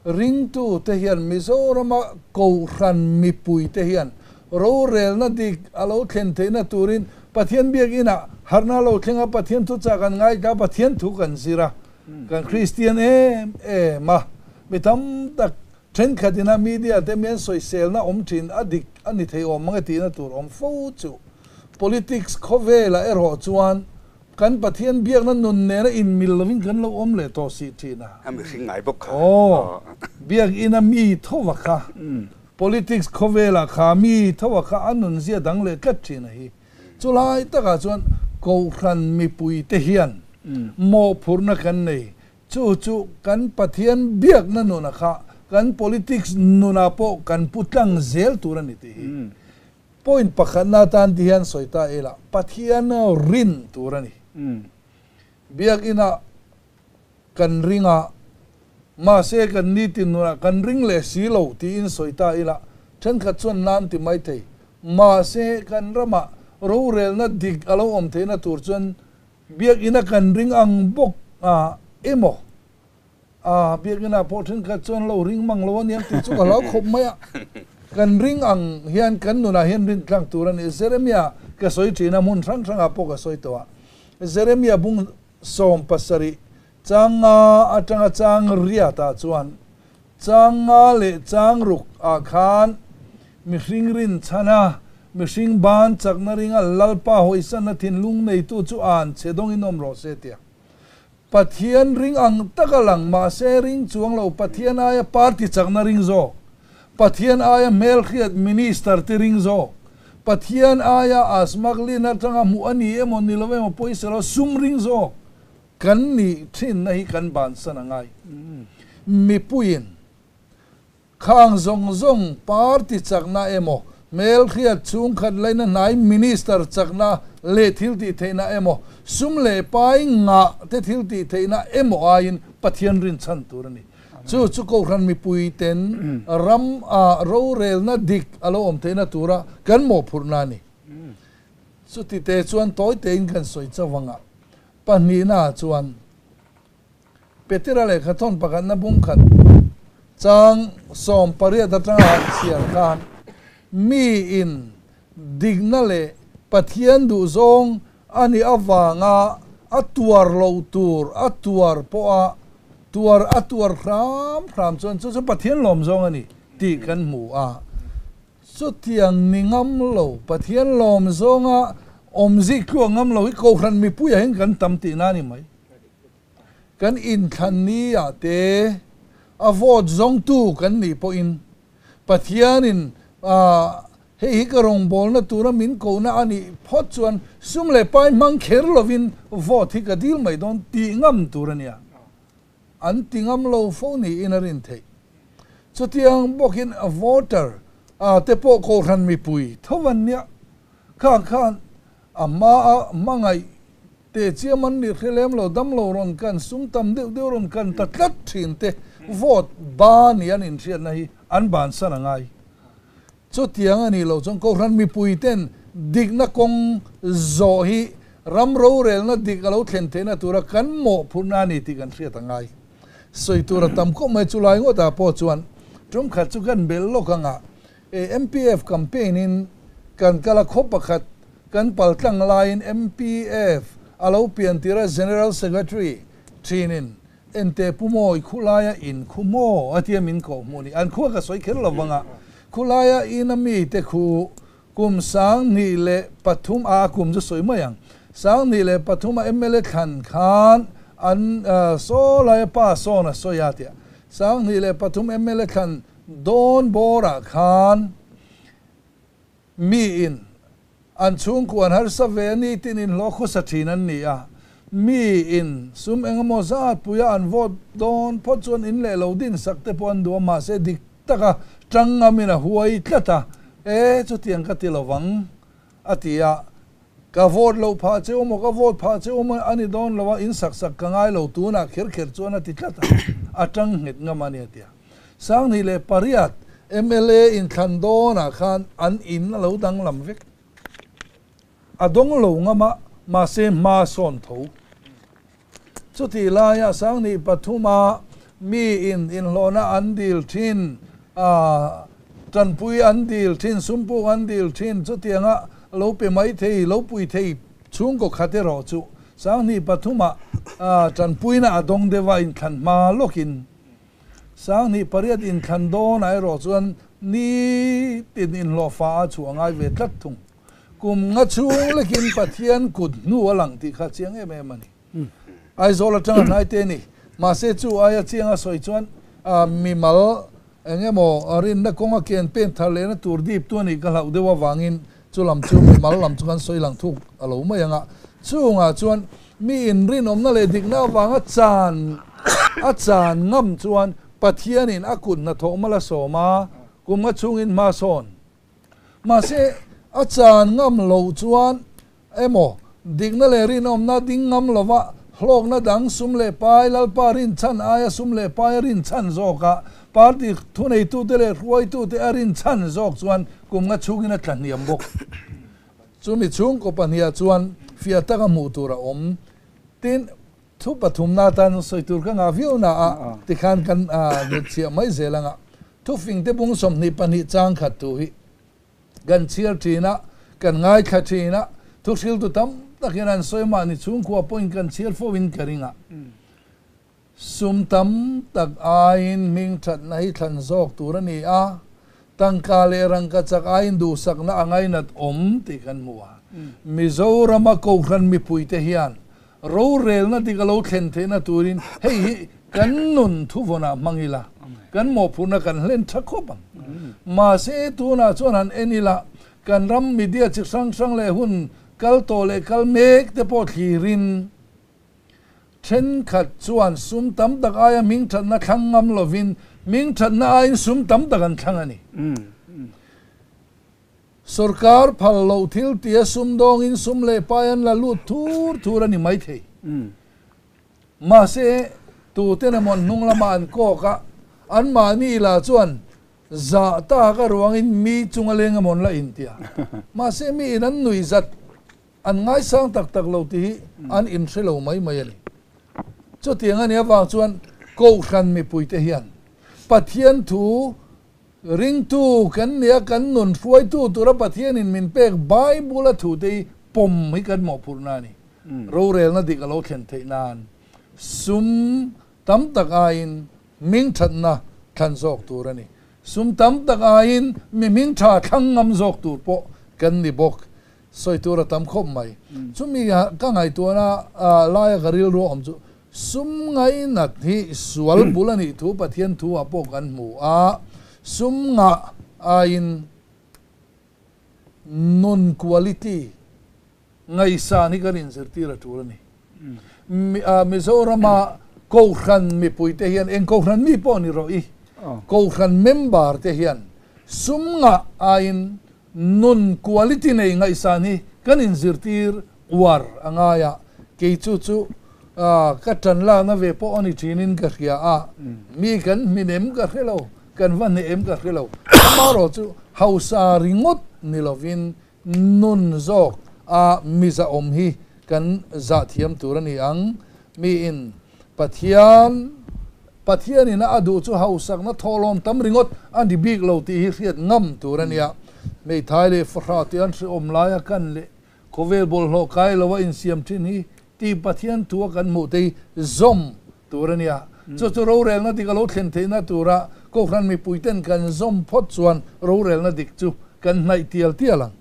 Ringtute hian Mizorama Kohhran mipuite hian rorelna dik a lo thlen theihna turin Pathian biakinah harhna a lo thleng a, Pathian thu chah kan ngaithla a, Pathian thu kan zir a, kan Kristian em em a. Mi tam tak thenkhat ina media te mian sawiselna awm thin a dik a ni thei awm mange tihna tur awm fo chu. Politics khawvelah erawh chuan Kan Pathian biakna nun nena inmil lovin kan lo awm leh tawh si thin a. A mihring ngai bawk kha. Aw, biakina mi tho a kha, politics khawvelah kha mi tho a kha a nunzia dang leh tlat thin a hi. Chulai takah chuan Kohhran mipuite hian mawhphurhna kan nei. Chu chu kan Pathian biakna nuna kha kan politics nunah pawh kan pu tlang zel tur a ni tih hi. Point pakhatna atan ti hian sawi ta ila, Pathian rin tur a ni. Biakinah kan ring a, mahse kan nitin nunah kan ring leh si lo tiin sawi ta ila, thenkhat chuan nan ti mai thei. Mahse kan ramah rorelna dik a lo awm theihna tur chuan biakina kan ring ang bawk a emaw? A, biakinah pawh thenkhat chuan lo ring mang lo a niang tih chu ka hlau khawp mai a. Kan ring ang hian kan nunah hian rin tlang tur a ni. Jeremia ka sawi thin a, hmun hrang hrangah pawh ka sawi tawh a. Jeremia bung 17 chang nga atanga chang riatah chuan chang nga leh chang ruk ah khan mihring rin chhan a, mihring ban chakna ringa Lalpa hawisanna thinlung neitu chu an che dawngin awm rawh se tia. Pathian ring ang taka lang mahse ring chuang lo Pathian aia party chakna ring zawk, Pathian aia hmelhriat minister te ring zawk, Pathian aia a smuggling atanga hmuh a ni emaw ni lo emaw pawisa lo sum ring zawk kan nih thinna hi kan bansan a ngai. Mipuiin Khang zawng zawng party chakna emaw, hmelhriat chhungkhat laina hnai minister chakna leh thil tih theihna emaw, sum leh pai ngah te thil tih theihna emaw aiin Pathian rinchhan tur a ni. Chu chu Kohhran mipui ten ram ah rorelna dik a lo awm theihna tura kan mawhphurhna a ni. Chuti te chuan tawi tein kan sawi chauh ang a, pahnihna ah chuan, Petera lehkha thawn pakhatna bung khat Chang 18 atanga han chhiar khan mi in dikna leh Pathian duhzawng a nih avanga a tuar lo tur a tuar pawh a tuar a tuar hram hram chuan chu chu Pathian lawm zawng a ni tih kan hmu a. Chutiang ni ngam lo Pathian lawm zawnga awmzi tluak ngam lo hi Kohhran mipuiah hian kan tam tihna a ni mai. Kan inthlan ni ah te a vote zawngtu kan nih pawhin Pathianin hei hi ka rawngbawlna tura min kohna a nih phawt chuan sum leh pai hmang kher lovin vote hi ka dil mai dawn tih ngam tur a nia. An ti ngam lo fo niin a rin theih. Chutiang bawkin voter te pawh Kohhran mipui tho an nia. Khang khan a hma a hmangaih Teh chiam an nih hre lem lo, dam lo rawn kan, sum tam deuh deuh rawn kan ta tlat thin te vote ba ni an inhriatna hi an bansan a ngai. Chutiang a nih loh chuan Kohhran mipui ten dikna kawng zawh hi ram rorelna dik a lo thlen theihna tura kan mawhphurhna a ni tih kan hriat a ngai. Sawi tur a tam khawp mai, chulai ngawtah pawh chuan tumkhat chu kan belh lawk ang a, MPF campaign in kan kal a khaw pakhat kan pal tlang laiin MPF a lo pian tir a General Secretary thin in ente pu mawi khulaia in khu maw a tia min koh hmuh ni an khua ka sawi kher lo vang a khulaia in a mi te khu kum 2003 a kum chu sawi mai ang 2003 a MLA thlan khan an saw laia pa sawn a sawi a tia 2003 MLA thlan Dawn bawrah khan miin an chhungkua an harsa ve a ni tin inhlawh khawsa thin an ni a, miin sum engemaw zat puia an vote dawn phawt chuan in leh lo din sak te pawh an duh a, mahse dik taka tang ngamin a huai tlat a, e chutiang ka ti lovang a ti a, ka vote loh phah che u maw, ka vote phah che u maw a ni dawn lo a, in sak sak ka ngai lo tunah kher kher chuan a ti tlat a, a tang nghet ngam a ni a ti a. 2008 mla inthlan dawnah khan an in a lo danglam vek. A dawng lo ngam a, mahse hma sawn tho. Chutih laia 2003 a mi in inhlawhna an dil thin, tanpui an dil thin, sumpuk an dil thin, chutianga lo pe mai thei, lo pui thei chhungkaw khat erawh chu 2003 ah tanpuina a dawng deuh a inthlan hma lawkin. 2008 inthlan dawnah erawh chuan nitin inhlawhfa a chhuah ngai ve tlat thung. Kum nga chhung lekin Pathian kut hnu a lang tih kha chiang em em a ni. Aizawl atanga hnai te a ni. Mahse chu aia chianga sawi chuan mimal eng emaw rinna kawnga ken pen thar lehna tur dip tu a nih ka hlauh deuh avangin chu lam chu mimal lam chu kan sawi lang thuk a lo mai ang a. Chungah chuan mi inrinawmna leh dikna avanga chan a chan ngam chuan Pathianin a kut hnathawh mal a sawm a, kum nga chhungin hma sawn. Mahse, a chan ngam loh chuan emaw, dikna leh rinawmna ding ngam lova hlawkna dang sum leh pai Lalpa rinchhan aia sum leh pai a rinchhan zawkah party thuneitute leh hruaitute a rinchhan zawk chuan kum nga chhungin a tla hniam bawk. Chumi chhungkaw pahniha chuan fiah taka hmuh tur a awm. Tin, thu pathumna atan sawi tur ka ngah viau na a, tikhan kan hnutchhiah mai zel anga thufing te bung 22 chang khat thu hi kan chhiar thin a, kan ngaithla thin a, thu hriltu tam takin an sawi mahni chhungkua pawhin kan chhiar fo in ka ring a. Sum tam tak aiin hming thatna hi thlan zawk tur a ni a, tangka leh rangka chak aiin duhsakna a ngainat awm tih kan hmu a. Mizorama Kohhran mipuite hian rorelna dik a lo thlen theihna turin hei hi kan nun thuvawnah hmang ila, kan mawhphurhna kan hlen tha khawp ang. Mahse tunah chuan han en ila, kan ram media chi hrang hrang leh hun kal tawh leh kal mek te pawh thlirin, thenkhat chuan sum tam tak aia hming thatna thlang ngam lovin hming thatna aiin sum tam tak an thlang a ni. Sorkar phal loh thil tia sum dawngin sum leh pai an la lut thur thur a ni mai thei. Mahse, tuten emaw an hnung lama an kawk a, anmahni lah chuan zah tak a ruangin mi chunga leng emaw an la intia. Mahse, miin an nuih zat an ngaisang tak tak lo tih hi an inhre lo mai mai a ni. Chutiang a nih avang chuan Kohhran mipuite hian. Pathian thu ringtu kan nia kan nun hruaitu tura Pathianin min pek Bible a thu te hi pawm hi kan mawhphurh na a ni. Rorelna dik a lo thlen theih nan sum tam tak aiin hming thatna thlan zawk tur a ni. Sum tam tak aiin mi hming tha thlang ngam zawk tur pawh kan ni bawk. Sawi tur a tam khawp mai. Chumi ka ngaihtuahna laia ka rilru a awm chu sum ngainat hi sual bul a nih thu Pathian thu ah pawh kan hmu a, sum ngah aiin nun quality ngaihsan hi kan inzirtir a tul a ni. Mizorama Kohhran mipuite hian eng Kohhran mi pawh ni rawh i, Kohhran member te hian sum ngah aiin Nun quality nei ngaihsan hi kan inzirtir uar a ngai a, kei chu chu ka tan lakna ve pawh a ni thinin ka hria a, mi kan hmin em ka hre lo, kan va hneh em ka hre lo, amaherawh chu hausa ringawt ni lovin nun zawk a mizahawm hi kan zah thiam tur a ni ang, miin Pathian Pathianin a duh chu hausakna thawhlawm tam ringawt a ni bik lo tih hi hriat ngam tur a nia. Hmeithai leh fahrah tih an hrehawm laia kan leh khawvel bawlhhlawh kai loa insiam thin hi tih Pathian thua kan hmuh te hi zawm tur a nia. Chu chu rorelna dik a lo thlen theihna tura Kohhran mipuiten kan zawm phawt chuan rorelna dik chu kan hnaih tial tial ang.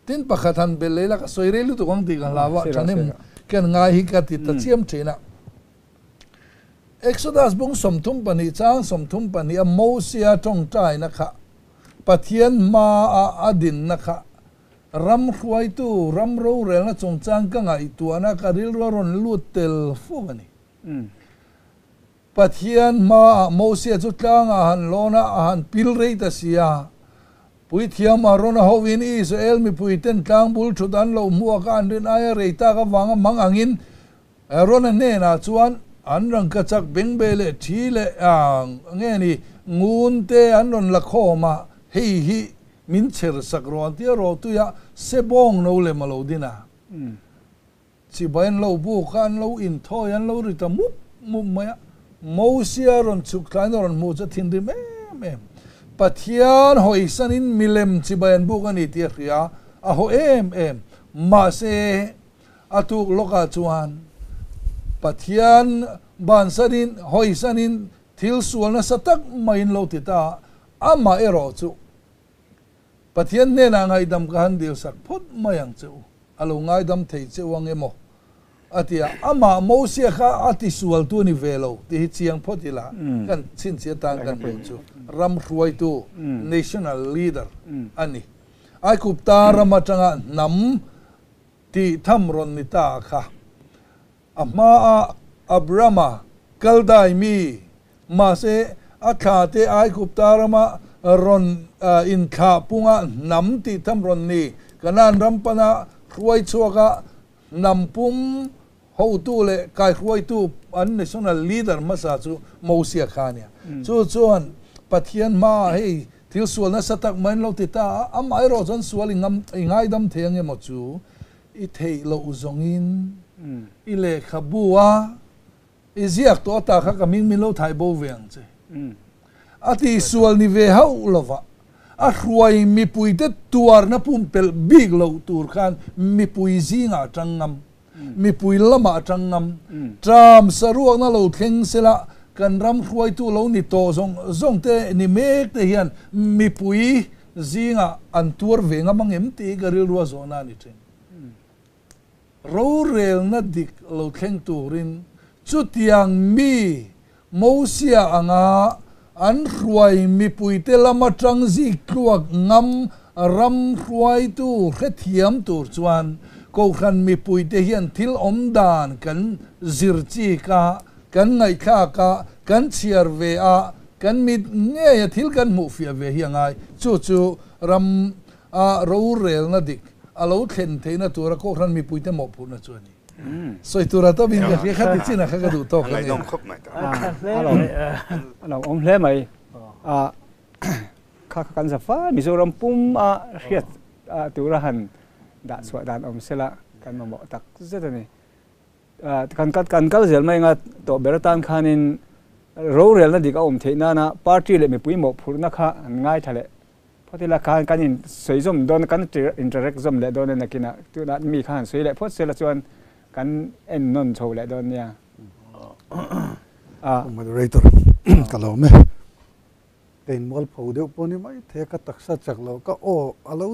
Tin pakhat han belh leh ila ka sawi rei lutuk ang tih ka hlau a, thahnem ken ngai hi ka ti ta chiam thin a. Exodus bung 32 chang 32 a Mosia tawngtaina kha Pathian hmaa a dinna kha ram hruaitu, ram rorelna chungchang ka ngaihtuahna ka rilru a rawn lut tel fuk a ni. Pathian hmaah Mosia chu tlangah a han lawn a, a han pil rei ta si a. Puithiam Arona hovin Israel mipuiten tlang bul thut an lo hmuak a, an rin aia rei tak avanga mang angin Arona hnenah chuan an rangkachak bengbe leh thi leh nge ni ngun te an rawn la khawm a, hei hi min chher sak rawh an ti a, rawhtuiah sebawng no lem a lo din a. Chibai an lo buk a, an lo inthawi, an lo ri ta mup mup mai a. Mosia rawn chhuk thlain a rawn hmuh chu a thinrim em em. Pathian hawisanin milem chibai an buk a ni tih a hria, a haw em em. Mahse, a tuk lawkah chuan Pathian bansanin, hawisanin thil sual nasa tak maiin lo ti ta a, amah erawh chu Pathian hnenah ngaihdam ka han dilsak phawt mai ang che u, a lo ngaidam thei che u ang emaw? a ti a, amah Mosia kha a tisualtu a ni ve lo tih hi chiang phawt ila kan chhinchhiah atan kan hmuh chu ram hruaitu, national leader, a ni. Aigupta ram atanga hnam tih tham rawn ni ta kha a hmaa Abrama Kaldai mi, mahse a thla te Aigupta rama rawn inthlah punga hnam tih tham rawn ni, Kanaan ram pana hruai chhuaka hnam pum hotu leh kaihruaitu an national leader hmasa chu Mosia kha a nia. Chu chuan Pathian hmaah hei thil sual nasa tak mai an lo ti ta a, amaherawh chuan sual i ngaidam thei ang emaw chu I theih loh zawngin i lehkhabu a i ziak tawh ata kha ka hming min lo thai bo ve ang che. A tihsual ni ve hauh lova a hruai mipuite tuarna pumpelh bik loh tur khan mipui zingah a tang ngam, mipui lamah a tang ngam. Tram saruakna lo thleng sela kan ram hruaitu lo ni tawh zawng zawng te ni mek te hian mipui Zingah an tuar ve ngam ang em tih hi ka rilru a zawhna a ni thin. Rorelna dik lo thleng turin chutiang mi Mosia anga an hruai mipuite lam atang zik tluak ngam ram hruaitu hrethiam tur chuan Kohhran mipuite hian thil awm dan kan zir chik a, kan ngaihthlak a, kan chhiar ve a, Kan mit ngeia thil kan hmuh fiah ve hi a ngai. Chu chu ram a rorelna dik a lo thlen theihna tura Kohhran mipuite mawhphurhna chu a ni. Sawi tura tawp in ka hria kha ti chin ah kha ka duh tawk a ni. A lo awm hle mai. Kha kha kan za fai Mizoram pum a hriat tura han dah chhuah dan awm sela kan mamawh tak zet a ni. Kan kal zel mai anga tawh ber atan khanin ro rel na dik a awm theih nana party leh mipui mawhphurhna kha an ngaithla leh phawt ila khan kan in sawi zawm dawn kan interact zawm leh dawn a nakinah tunah mi kha han sawi leh phawt sela chuan kan en nawn chho leh dawn nia. A. Moderator ka lo awm e. Ka inmual pho deuh pawh ni mai thei a, ka taksa chak lo ka aw a lo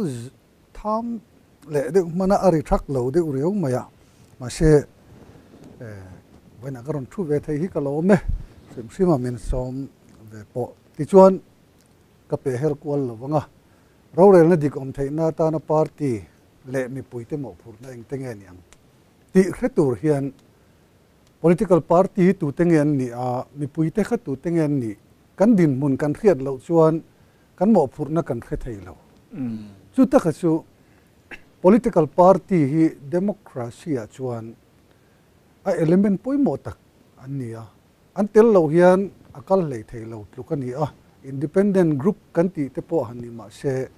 tham leh deuh hman a, a ri thak lo deuh riau mai a, mahse vawiinah ka rawn thu ve thei hi ka lo awm e, hrim hrim a min sawm ve pawh. Tichuan ka peh hel kual lo vang a, rorelna dik awm theihna atana party leh mipuite mawhphurhna engte nge ni ang tih hre tur hian Political party hi tute nge an nih a, mipuite kha tute nge an nih? Kan dinhmun kan hriat loh chuan kan mawhphurhna kan hre thei lo. Chu taka chu political party hi democracy ah chuan a element pawimawh tak an ni a, an tel loh hian a kal hlei thei lo tluk a ni a. Independent group kan tih te pawh han ni mah se,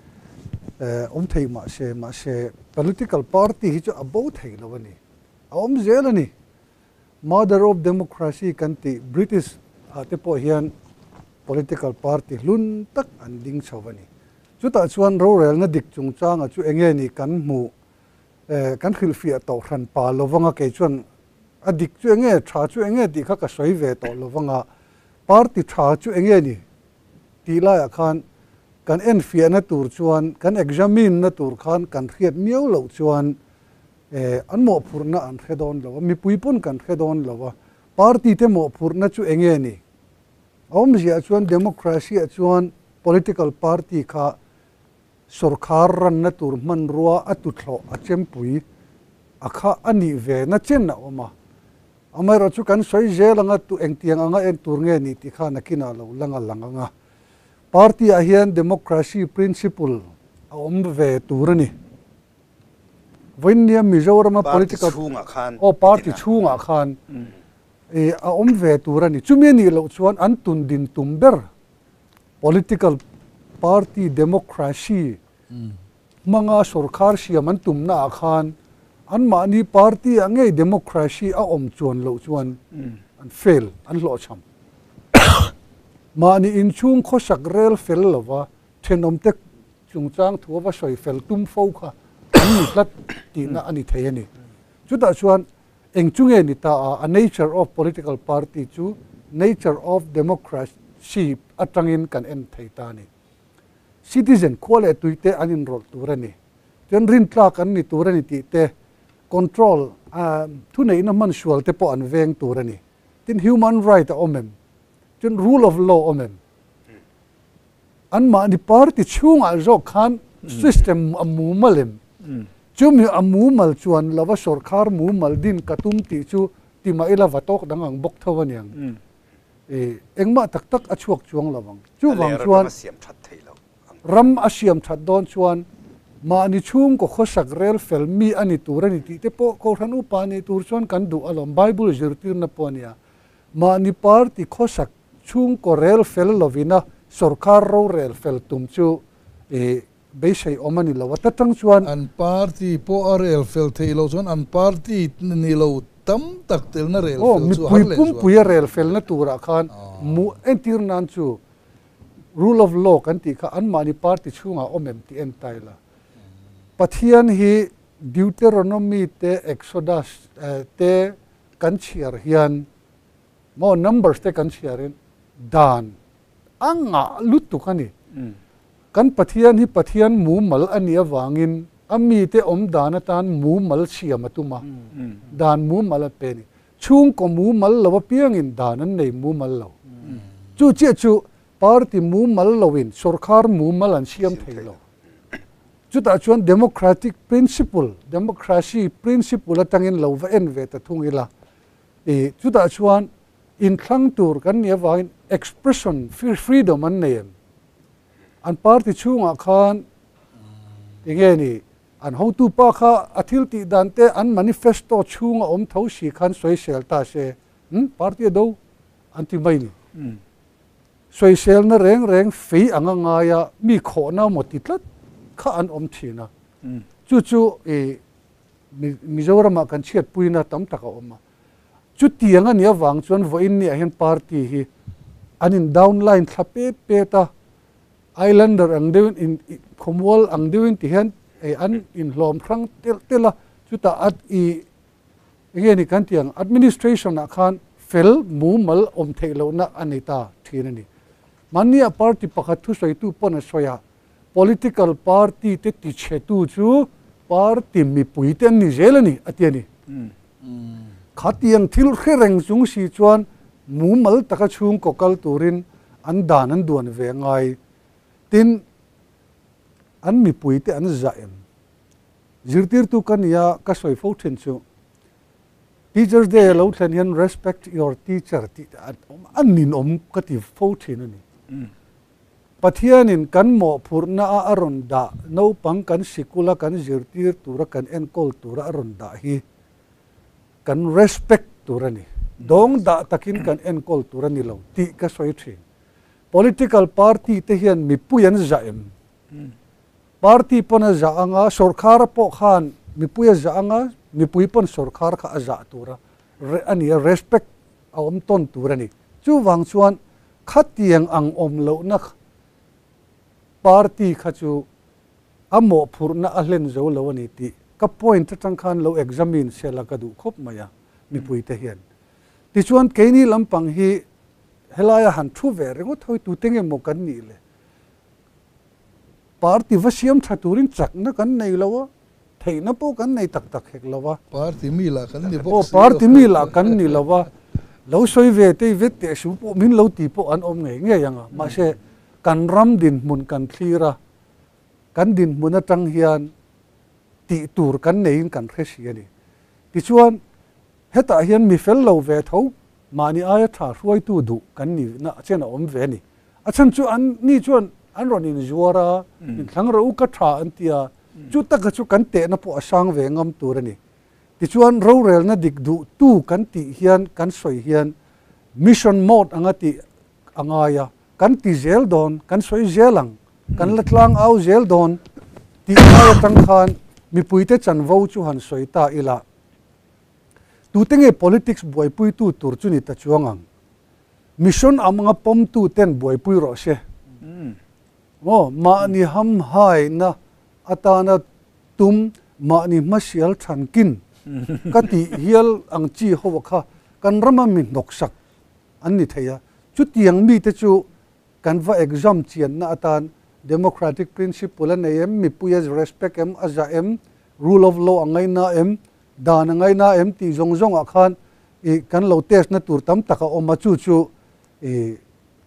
awm thei mah se, mahse political party hi chu a bo thei lo a ni. A awm zel a ni. Mother of Democracy kan tih British ah te pawh hian political party hlun tak an ding chho a ni. Chutah chuan rorelna dik chungchanga chu enge ni kan hmuh kan hrilhfiah tawh hran pa lovanga kei chuan a dik chu enge tha chu enge tih kha ka sawi ve tawh lovanga party tha chu enge ni tih laiah khan kan enfiahna tur chuan kan examine na tur khan kan hriat miau loh chuan An mawhphurhna an hre dawn lo a, mipui pawn kan hre dawn lo a, party te mawhphurhna chu eng nge ni? A awmziah chuan democracy ah chuan political party kha sawrkhar ranna tur hmanrua a tuthlawh a chempui a kha a nih ve na chen a awm a. Amaherawhchu chu kan sawi zel anga tu engtiang anga en tur nge ni tih kha nakinah lo lang a lang ang a. Party ah hian democracy principle a awm ve tur a ni. Vawiinnia Mizorama political aw party chhungah khan a awm ve tur a ni. Chumi a nih loh chuan an tun din tum ber political party democracy hmanga sawrkhar siam an tumnaah khan anmahni party ah ngei democracy a awm chuan loh chuan an fail, an hlawhchham. Mahni inchhung khawsak rel fel lova thenawmte Chungchang thu a va sawi fel tum fo kha an ni tlat tihna a ni thei a ni. Chutah chuan eng chu nge ni ta a, a nature of political party chu nature of democracy atangin kan en thei ta a ni. Citizen khua leh tui te an inrawlh tur a ni. Chuan rintlak an ni tur a ni tih te, control, thuneihna hman sual te pawh an veng tur a ni. Tin human right a awm em? Chuan rule of law awm em? Anmahni party chhungah zawk khan system a mumal em? Chumi a mumal chuan lova sawrkhar mumal din ka tum tih chu ti mah ila va tawk dang ang bawk tho aniang. Engmah tak tak a chhuak chuang lo ang. Chuvang chuan ram a siam that dawn chuan mahni chhungkaw khawsak rel fel mi a ni tur a ni tih te pawh Kohhran upa nih tur chuan kan duh alawm. Bible zirtirna pawh a nia. Mahni party khawsak Chhungkaw rel fel lovina sawrkar rorel fel tum chu beisei awm a ni lo. A ta tang chuan. An party pawh a rel fel theih loh chuan an party ni lo tam tak telna rel fel chu a har leh zual. Mipui pumpui a rel felna turah khan mu entir nan chu rule of law kan tih kha anmahni party chhungah awm em tih en ta ila. Pathian hi Deuteronomy te Exodus te kan chhiar hian Maw numbers te kan chhiarin dan a ngah lutuk a ni. Kan Pathian hi Pathian mumal a nih avangin a mite awm dan atan mumal siam a tum a, dan mumal a pe a ni. Chhungkaw mumal lo apiangin dan an nei mumal lo. Chu chiah chu party mumal loin sawrkhar mumal an siam thei lo. Chutah chuan democratic principle, democracy principle atangin lo va en ve ta thung ila. I chutah chuan inthlang tur kan nih avangin expression freedom an nei em? An party chhungah khan enge ni an hotu pa kha a thil tih dan te an manifesto chhunga awm tho si khan sawisel ta se party a do an ti mai ni. Sawiselna reng reng fei anga ngaia mi khawhna maw ti tlat kha an awm thin a. Chu chu i Mizoramah kan chhiatpuina tam tak a awm a. Chu tiang a nih avang chuan vawiin ni ah hian party hi an in downline thla pet pet a, Islander ang deuhin in khawmual ang deuhin ti hian ei an inhlawm hrang telh telh a, chutah a i enge ni kan tih ang administration ah khan fel mumal awm theih lohna a nei ta thin a ni. Mahni ah party pakhat thusawitu pawn a sawi a, political party te tichhetu chu party mipui te an ni zel a ni a ti a ni. Khatiang thil hre reng chung si chuan mumal taka chhungkaw kal turin an dan an duan ve ngai. Tin, an mipui te an zah em? Zirtirtu ka nia ka sawi fo thin chu Teacher's Day a lo thlen hian respect your teacher tih te a ninawm ka ti fo thin a ni. Pathianin kan mawhphurhna a a rawn dah, naupang kan sikula kan zirtir tura kan enkawl tura a rawn dah hi kan respect tur a ni. Dawng dah takin kan enkawl tur a ni lo tih ka sawi thin. Political party te hian mipui an zah em? Party pawn a zah anga, sawrkhar pawh khan mipui a zah anga, mipui pawn sawrkhar kha a zah tur a a ni a, respect a awm tawn tur a ni. Chuvang chuan khatiang ang awm lohna party kha chu a mawhphurhna a hlen zo lo a ni tih ka point atang khan lo examine sela ka duh khawp mai a mipuite hian. Tichuan keini lampang hi helaia han thu ve ringawt hawi tute nge maw kan nih le? Party va siam tha turin chakna kan nei lo a, theihna pawh kan nei tak tak hek lo a. Party mi lah kan ni bawk si lo. Party mi lah kan ni lo a, lo sawi ve tei vet teh su pawh min lo ti pawh an awm ngei ngei ang a. Mahse, kan ram dinhmun kan thlir a, kan dinhmun atang hian tih tur kan neiin kan hre si a ni. Tichuan, hetah hian mi fel lo ve tho, mahni aia tha hruaitu duh kan ni na chen a awm ve a ni. A chhan chu an ni chuan an rawn inzuar a, inthlang rawh u ka tha an ti a, chu taka chu kan tehna pawh a sang ve ngam tur a ni. Tichuan rorelna dik duh tu kan tih hian kan sawi hian mission mode anga tih a ngai a, kan ti zel dawn, kan sawi zel ang, kan la tlang au zel dawn tih ngai atang khan mipuite chanvo chu han sawi ta ila, tute nge politics buaipuitu tur chu ni ta chuang ang? Mission amanga pawmtu ten buaipui rawh se. Maw? Mahni hamhaina atana tum, mahni hmasial thankin ka tih hial ang chi ho kha kan rama mi hnawksak an ni thei a. Chutiang mite chu kan va exam chianna atan democratic principle a nei em, mipui a respect em, a zah em, rule of law a ngaina em, dan a ngaina em tih zawng zawngah khan I kan lo test na tur tam tak a awm a, chu chu i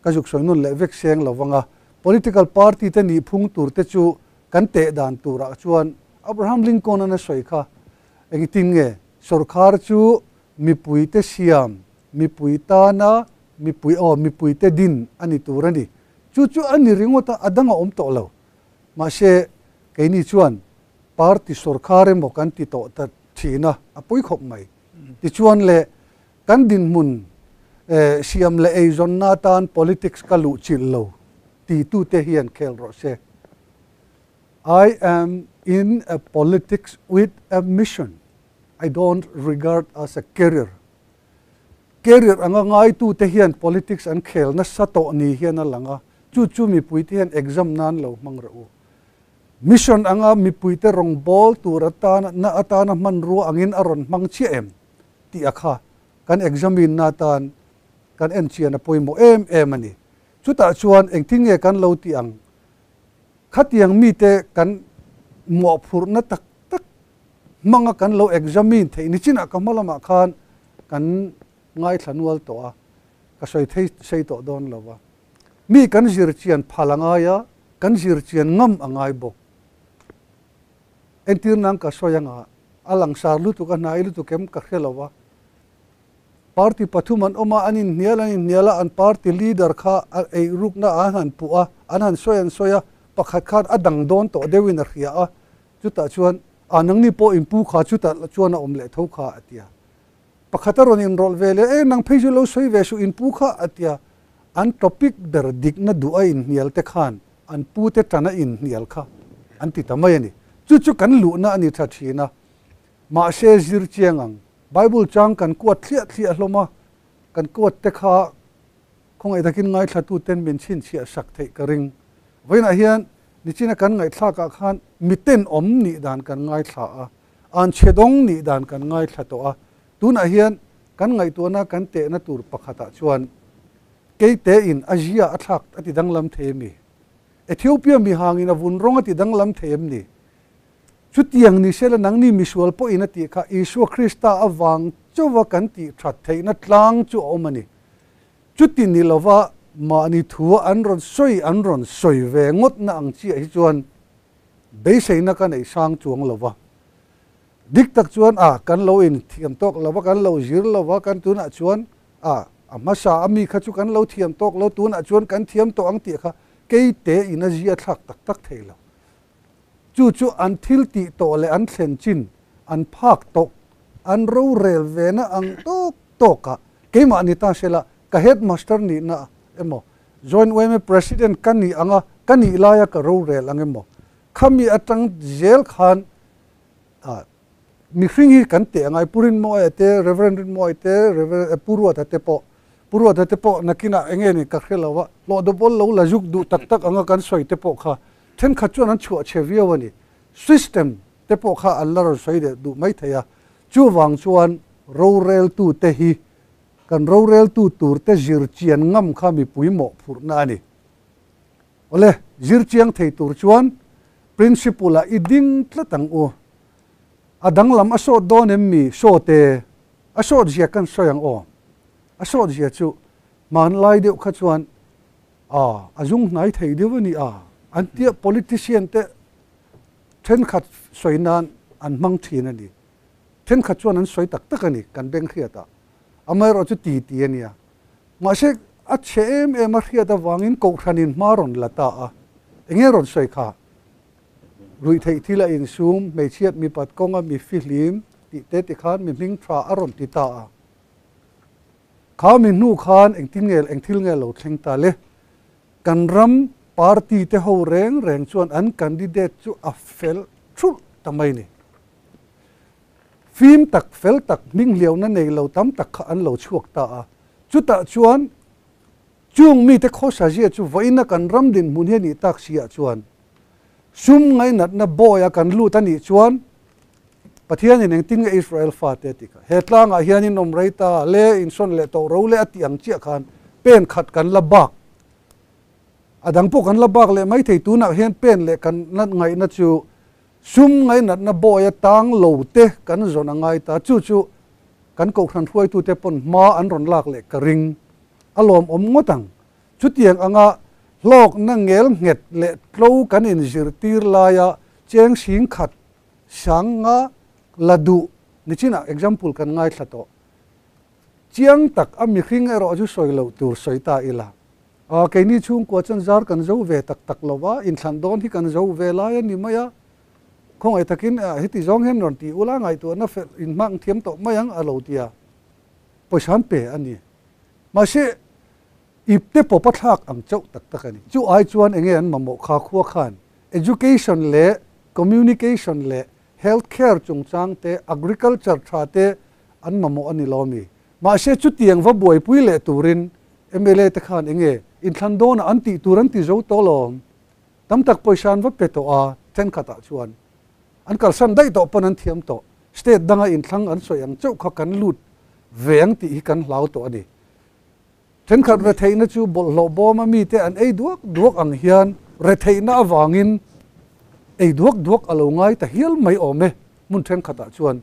ka zuk sawi nun leh vek seng lo vang a. Political party te nih phung tur te chu kan teh dan turah chuan Abraham Lincoln an a sawi kha engtin nge sawrkhar chu mipui te siam, mipui tana mipui aw mipui te din a ni tur a ni. Chu chu a ni ringawt a, a dang a awm tawh lo. Mahse keini chuan party sawrkhar emaw kan ti tawh ta thin a, a pawi khawp mai. Tichuan le, kan dinhmun siam leh eizawnna atan politics ka luh chilh lo titute hian khel rawh se. I am in a politics with a mission, I don't regard as a career. Career anga ngaitute hian politics an khel nasa tawh ni hian a lang a, chu chu mipuite hian exam nan lo hmang rawh u. Mission anga mipuite rawngbâwl tur atana na atana hmanrua angin a rawn hmang chiah em tih a kha kan examine na atan kan en chian a pawimawh em em a ni. Chutah chuan engtin nge kan lo tih ang? Khatiang mite kan mawhphurhna tak tak hmanga kan lo examine theih ni chinah ka hma lamah khan kan ngaithla nual tawh a, ka sawi thei sei tawh dawn lo va. Mi kan zir chian phal a ngai a, kan zir chian ngam a ngai bawk. Entir nan ka sawi anga, a langsar lutuk a hnai lutuk em ka hre lo va. Party pathum an awm a, an inhnial an inhnial a, an party leader kha a ei rukna an han puh a, an han sawi an sawi a, pakhat khan a dang dawn tawh deuhin a hria a, chutah chuan a nangni pawh inpu kha chutah chuan a awm leh tho kha a ti a. Pakhat a rawn inrawlh ve leh, E nang phei chu lo sawi ve suh inpu kha a ti a. An topic ber dikna duh a inhnial te khan an pu te tan a inhnial kha an ti ta mai a ni. Chu chu kan luhna a ni tha thin a. Mahse zir chiang ang, Bible chang kan kuat thliah thliah hlawm a, kan kuat te kha khawngaih takin ngaithlatu ten min chhinchhiah sak theih ka ring. Vawiinah hian nichina kan ngaihthlakah khan miten awm nih dan kan ngaithla a, an chhe dawng nih dan kan ngaithla tawh a. Tunah hian kan ngaihtuahna kan tehna tur pakhatah chuan keite in a zia a thlak a ti danglam thei a mi? Ethiopia mi hangin a vun rawng a ti danglam thei em ni? Chutiang ni sela nangni misual pawhin a tih kha Isua Krista avang chauha kan tih that theihna tlang chu a awm a ni. Chuti ni lova mahni thua an rawn sawi an rawn sawi ve ngawtna ang chiah hi chuan beiseina ka neih sang chuang lova. Dik tak chuan a kan lo inthiam tawk lova, kan lo zir lova, kan tunah chuan a a hmasa a mi kha chu kan lo thiam tawk lo, tunah chuan kan thiam tawh ang tih kha kei te in a zia thlak tak tak thei lo. Chu chu an thil tih tawh leh an thlen chin, an phak tawk, an rorel ve na ang tawk tawk a, keimah ni ta sela ka headmaster nihna emaw, Joint yma President ka nih anga ka nih laia ka rorel ang emaw, khami atang zel khan mihring hi kan teh angai. Pu Rinmawia te, Reverend Rinmawia te, Reverend Pu Ruata te pawh, Pu Ruata te pawh nakinah eng nge ni ka hre lo a, hlawh dawbawl lo la zuk duh tak tak anga kan sawi te pawh kha thenkhat chuan an chhuah chhe viau a ni. System te pawh kha an la rawn sawi leh duh mai thei a, chuvang chuan roreltu te hi kan roreltu tur te zir chian ngam kha mipui mawhphurhna a ni. Awle, zir chiang thei tur chuan principle ah i ding tlat ang u. A danglam a sawt dawn em mi? Sawt e. A sawt zia kan sawi ang aw. A sawt zia chu hmanlai deuh kha chuan a a zung hnai thei deuh a ni a, an tia politician te thenkhat sawi nan an hmang thin a ni. Thenkhat chuan an sawi tak tak a ni kan beng hriatah. Amaherawh chu ti ti a nia. Mahse, a chhe em em a hriat avangin Kohhranin hma rawn la ta a. Enge rawn sawi kha? Ruih theih thil a insum, hmeichhiat mipat kawnga mi fihlim tih te tikhan mi hming tha a rawn ti ta a. Kha mi hnu khan engtin nge eng thil nge lo thleng ta le? Kan ram party te ho reng reng chuan an candidate chu a fel thulh ta mai ni. Fim tak, fel tak, hminghliauna nei lo tam tak kha an lo chhuak ta a. Chutah chuan chung mite khawsa zia chu vawiina kan ram dinhmun hi a nih tak si ah chuan sum ngainatna bawi a kan lut a nih chuan Pathianin engtin nge Israel fate a ti kha? He tlangah hian in awm rei ta le, in sawn leh tawh ro le a tih ang chiah khan pen khat kan la bak. A dang pawh kan la bak leh mai thei. Tunah hian pen leh kan ngaihna chu Sum ngainatna bawi a tang lo te kan zawn a ngai ta, chu chu kan kohhran hruaitute pawn hma an rawn lak leh ka ring. A lawmawm ngawt ang. Chutiang anga hlawkna ngel nghet leh tlo kan inzirtir laia cheng sing khat sang nga la duh nichinah example kan ngaithla tawh. Chiang tak a mihring erawh chu sawi loh tur sawi ta ila. A, keini chhungkua chuan zar kan zo ve tak tak lo va, inthlan dawn hi kan zo ve lai a ni mai a. Khawngaih takin heti zawng hian rawn ti ula, ngaihtuahna fel inhmang thiam tawh mai ang a lo ti a, pawisa an pe a ni. Mahse, ipte pawpa thlak ang chauh tak tak a ni. Chu ai chuan enge an mamawh kha khua khan education leh communication leh health care chungchang te, agriculture tha te an mamawh a ni lo mi. Mahse chutiang va buaipui leh turin mla te khan enge inthlan dawnah an tih tur an ti zo tawh lawm. Tam tak pawisa an va pe tawh a, thenkhatah chuan an kalsan daih tawh pawn an thiam tawh. State danga inthlang an sawi ang chauh kha kan lut ve ang tih hi kan hlau tawh a ni. Thenkhat retheihna chu bawlhhlawh bawma mite an ei duak duak ang hian retheihna avangin ei duak duak a lo ngai ta hial mai awm e hmun thenkhatah chuan.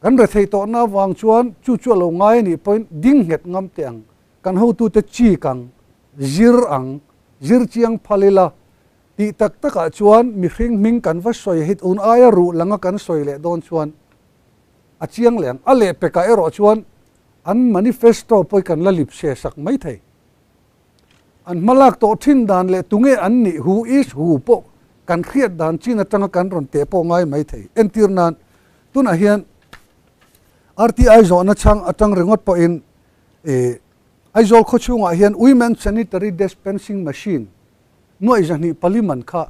Kan rethei tawhna avang chuan chu chu a lo ngai a nih pawhin ding nghet ngam teh ang, kan hotute chik ang, zir ang, zir chiang phal ila tih tak takah chuan mihring hming kan va sawi hit un aia ruh langa kan sawi leh dawn chuan a chiang leh ang. A lehpekah erawh chuan an manifesto pawh hi kan la lip se sak mai thei. An hmalak tawh thin dan leh tunge an nih who is who pawh kan hriat dan chin atanga kan rawn teh pawh ngai mai thei. Entir nan tunah hian RTI zawhna chhang atang ringawt pawhin ih Aizawl khaw chhungah hian Women Sanitary Dispensing Machine nuaih zahnih pali man kha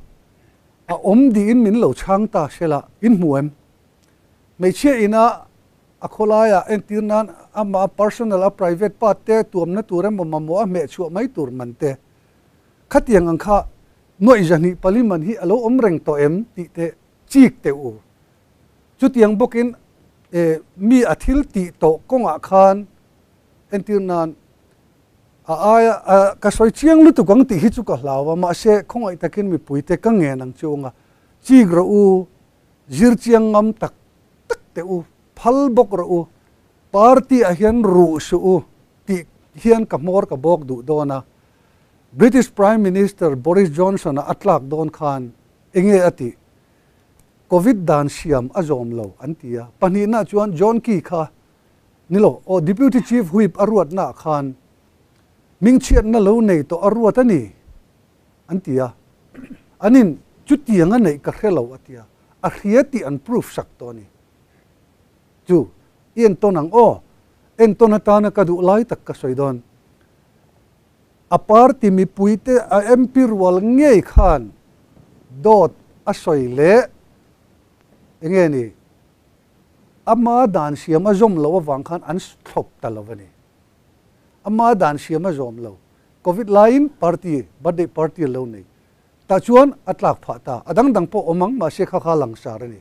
a awm diin min lo chhang ta sela in hmu em? Hmeichhia ina. A khawlaia entir nan ama personal a private part te tuamna tur emaw mamawh a hmeh chhuah mai tur man te. Khatiang ang kha nuaih zahnih pali man hi a lo awm reng tawh em tih te chik teh u. Chutiang bawkin e mi a thil tih tawh kawngah khan entir nan a aia a ka sawi chiang lutuk ang tih hi chu ka hlau a, mahse khawngaih takin mipui te ka ngen ang chu anga chik rawh u, zir chiang ngam tak tak teh u, phal bawk rawh u, party ah hian ruh suh u tih hian ka hmawr ka bawk duh dawn a. British Prime Minister Boris Johnson-a a tlak dawn khan enge a tih? Covid dan siam a zawm lo an ti a, pahnihna chuan John Key kha ni lo, aw Deputy Chief Whip a ruatnaah khan hmingchhiatna lo nei tawh a ruat a ni an ti a, anin chutiang a neih ka hre lo a ti a, a hria tih an proof sak tawh a ni. Chu i entawn ang aw, entawn atana ka duh lai tak ka sawi dawn. A party mipuite a MP rual ngei khan dawt a sawi leh enge ni ama dan siam a zawm loh avang khan an thlawp ta lo a ni. Ama dan siam a zawm lo. Covid laiin party birthday party a lo nei. Tah chuan a tlak phah ta. A dang dang pawh awm ang mahse kha kha langsar a ni.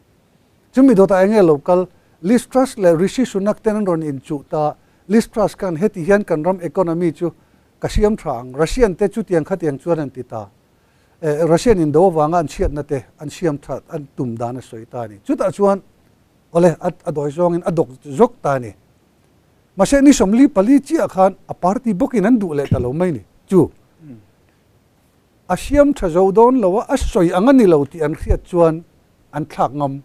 Chumi dawtah enge lo kal Liz Truss leh Rishi Sunak ten an rawn inchuh ta. Liz Truss khan heti hian kan ram economy chu ka siam tha ang, Russian te chutiang khatiang chuan an ti ta. Russian in do avanga an chhiatna te an siam that an tum dan a sawi ta a ni. Chutah chuan awle a dawi zawngin a dawk zawk ta a ni. Mahse ni 44 chiah khan a party bawkin an duh leh ta lo mai ni. Chu a siam tha zo dawn lo a, a sawi ang a ni lo tih an hriat chuan an thlak ngam.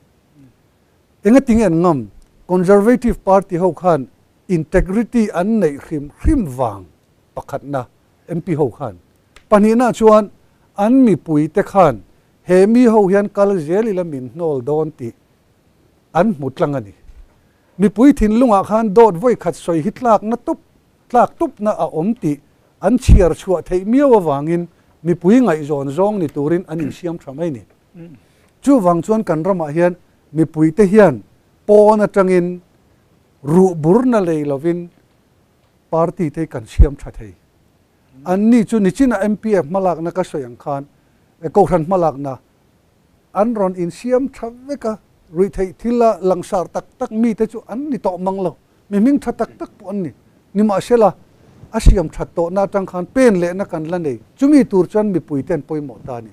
Engatinge an ngam? Conservative Party ho khan integrity an neih hrim hrim vang pakhatna MP ho khan. Pahnihna chuan an mipui te khan he mi ho hian kal zel ila min hnawl dawn tih an hmu tlang a ni. Mipui thinlungah khan dawt vawi khat sawi hi tlakna tup tlak tupna a awm tih an chhiar chhuah theih miau avangin mipui ngaihzawn zawng ni turin an insiam tha mai ni. Chuvang chuan kan ramah hian mipui te hian pawn atangin ruh burna lei lovin party te kan siam tha thei. An ni chu nichina MPF hmalakna ka sawi ang khan Kohhran hmalakna an rawn insiam tha vek a, ruihtheih thila langsar tak tak mite chu an ni tawh mang lo, mi hming tha tak tak pawh an ni. Nimahsela, a siam that tawhna atang khan pen lehna kan la nei. Chumi tur chuan mipuite an pawimawh ta a ni.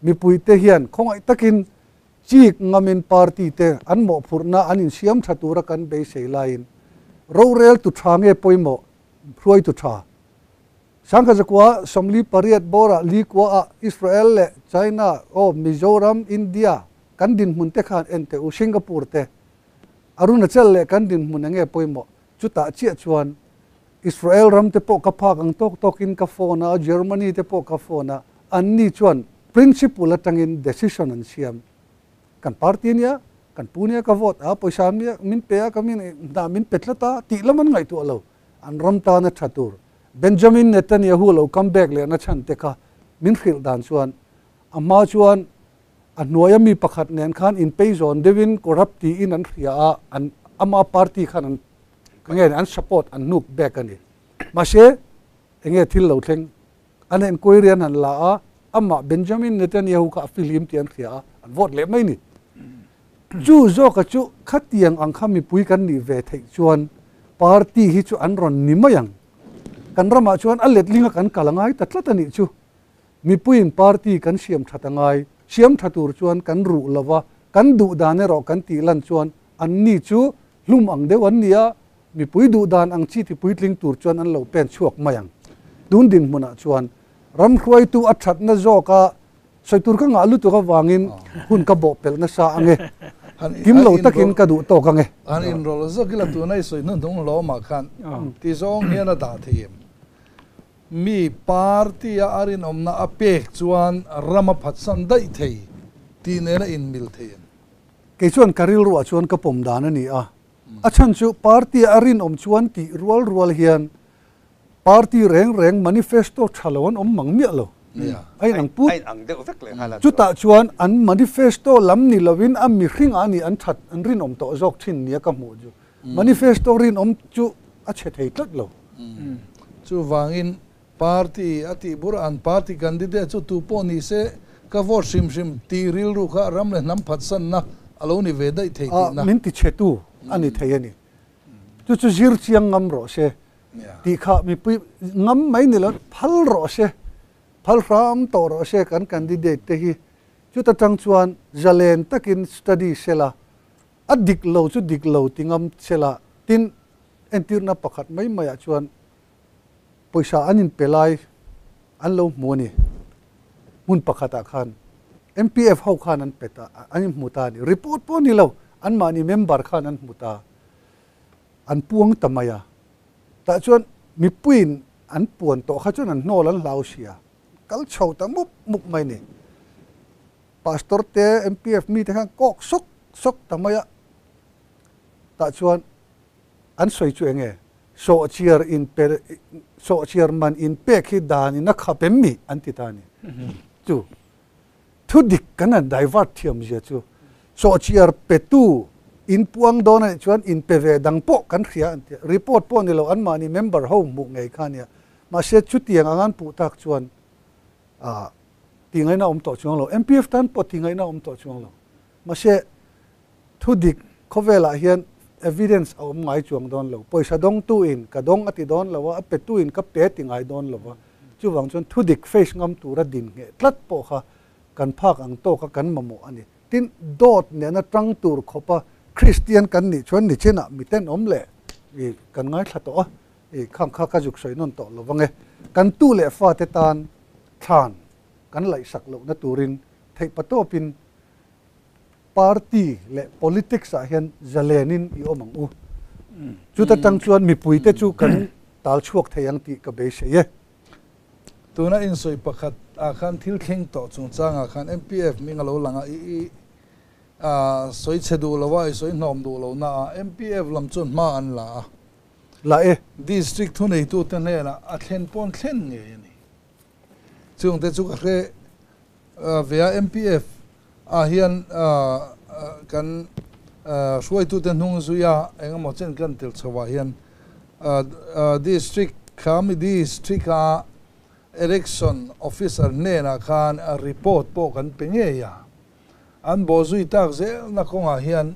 Mipuite hian khawngaih takin chik ngamin party te an mawhphurhna an insiam tha tura kan beisei laiin rorel tu tha nge pawimawh hruaitu tha Sangha zakua 48 bawrah li kuaah Israel leh China aw Mizoram India kan dinhmun te khan en teh u Singapore te Arunachal leh kan dinhmun enge pawimawh chutah chiah chuan Israel ram te pawh ka phak ang tawk tawkin ka phone a Germany te pawh ka phone a an ni chuan principle atangin decision an siam kan party ania kan pu nia ka vote a pawisa min pe a ka min hna min pe tlat a tih lam an ngaihtuah lo an ram tana tha tur Benjamin Netanyahu lo come back lehna chhan te kha min hrilh dan chuan a hma chuan a hnuaia mi pakhat nen khan inpei zawn deuhin corrupt tiin an hria a, an ama party khan an nge an support an hnuk back a ni. Mahse enge thil lo thleng an enquiry an han la a, amah Benjamin Netanyahu kha a fihlim tih an hria a, an vote leh mai ni. Chu zawka chu khatiang ang kha mipui kan nih ve theih chuan party hi chu an rawn ni mai ang. Kan ramah chuan a letlinga kan kal a ngai ta tlat a nih chu. Mipuiin party kan siam that a ngai. Siam tha tur chuan kan ruh lova, kan duh dan erawh kan tih lan chuan an ni chu hlum ang deuh an ni a, mipui duh dan ang chi ti puitling tur chuan an lo pen chhuak mai ang. Tun dinhmunah chuan ram hruaitu a thatna zawka sawi tur ka ngah lutuk avangin hun ka bawh pelh nasa ang e. Kim lo takin ka duh tawk ang e. An inrawlh zawk ila tuna i sawi hnuhnung hlawmah khan ti zawng hian a dah thei em? Mi party a a rinawmna a pek chuan ram a phatsan daih thei tih nena inmil thei em? Kei chuan ka rilruah chuan ka pawm dan a ni a. A chhan chu party a rinawm chuan tih rual rual hian party reng reng manifesto tha lo an awm mang miah lo. A inang put. Chutah chuan an manifesto lam ni lovin a mihring ah ni an that an rinawm tawh zawk thin nia ka hmuh chu. Manifesto rinawm chu a chhe thei tlat lo. Chuvangin party a tih bur an party candidate chu tu pawh ni se ka vote hrim hrim tih rilru kha ram leh hnam phatsanna a lo ni ve daih thei tihna. Min ti chhetu a ni thei a ni. Chu chu zir chiang ngam rawh se tih kha mipui ngam mai ni lo phal rawh se, phal hram tawh rawh se kan candidate te hi. Chuta tang chuan zalen takin study sela, a dik lo chu dik lo ti ngam sela, tin entirna pakhat mai maiah chuan pawisa an inpe lai an lo hmu a ni. Hmun pakhatah khan MPF ho khan an pe ta, an inhmu ta a ni. Report pawh ni lo, anmahni member khan an hmu ta, an puang ta mai a. Tah chuan mipuiin an puan tawh kha chuan an hnawl an hlau sia, kal chho ta mup mup mai a ni. Pastor te, MPF mite khan kawk sawk sawk ta mai a. Tah chuan an sawi chu eng nge? Sawhchiar in pe, sawhchiar man in pek hi dan in a khap em mi? An ti ta a ni. Chu thu dik kan han divert thiam zia chu sawhchiar petu in puang dawn a nih chuan in pe ve dang pawh kan hria an ti a. Report pawh ni lo anmahni member ho hmuh ngei kha a nia. Mahse chutiang ang an puh tak chuan tih ngaihna awm tawh chuang lo. MPF tan pawh tih ngaihna awm tawh chuang lo. Mahse thu dik khawvelah hian evidence a awm ngai chuang dawn lo. Pawisa dawngtu in ka dawng a ti dawn lo a, a petu in ka pe a ti ngai dawn lo a. Chuvang chuan thu dik face ngam tura din ngheh tlat pawh kha kan phak ang tawka kan mamawh a ni. Tin, dawt nena tang tur khawpa Kristian kan nih chuan nichinah miten awm leh i kan ngaithla tawh a, i khang kha ka zuk sawi nawn tawh lo vang e. Kan tu leh fate tan thlan kan laihsak lohna turin theihpatawpin Party leh politics ah hian zalenin i awm ang u. Chuta tang chuan mipuite chu kan tal chhuak thei ang tih ka beisei e. Tuna insawi pakhat ah khan thil thleng tawh chungchang ah khan MPF hming a lo lang a, i sawi chhe duh lo a, i sawi hnawm duh lo na a, MPF lam chuan hma an la a. La e. District thuneitute hnenah a thlen pawn thlen ngei a ni. Chungte chu ka hre ve a, MPF ah hian kan hruaitute hnung zuia engemaw chen kan tel chho ah hian District khami District a Election Officer hnenah khan report pawh kan pe ngei a, an bawhzui tak zelna kawngah hian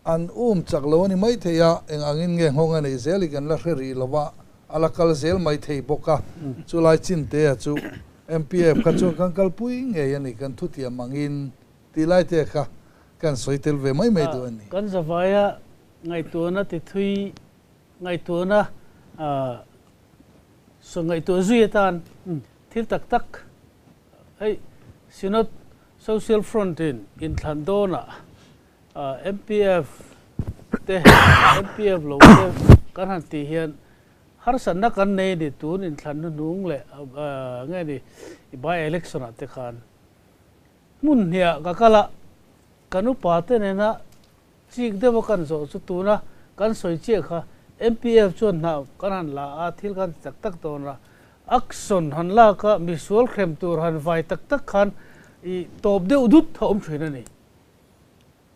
An um chak lo a ni maithei a, eng angin nge nghawng a neih zel i kan la hre rih lo va, a la kal zel maithei bawk a. Chulai Chintea chu MPF kha chuan kan kalpui ngei a ni, kan thutiam angin tih lai te kha kan sawi tel ve mai mai duh a ni. Kan zavaia ngaihtuahna ti thui ngaihtuahna saw ngaihtuah zui atan thil tak tak hei Synod Social Front in inthlan dawnah MPF te MPF lo te kan han tih hian harsatna kan nei a ni tun inthlan hnuhnung leh nge ni by election ah te khan hmun hniah ka kal a kan upa te nena chik deuh a kan zawh chu tuna kan sawi chiah kha MPF chuan hna kan han la a thil kan ti tak tak dawn a action han lak a misual hrem tur han vai tak tak khan i tawp deuh dut a awm thin a ni.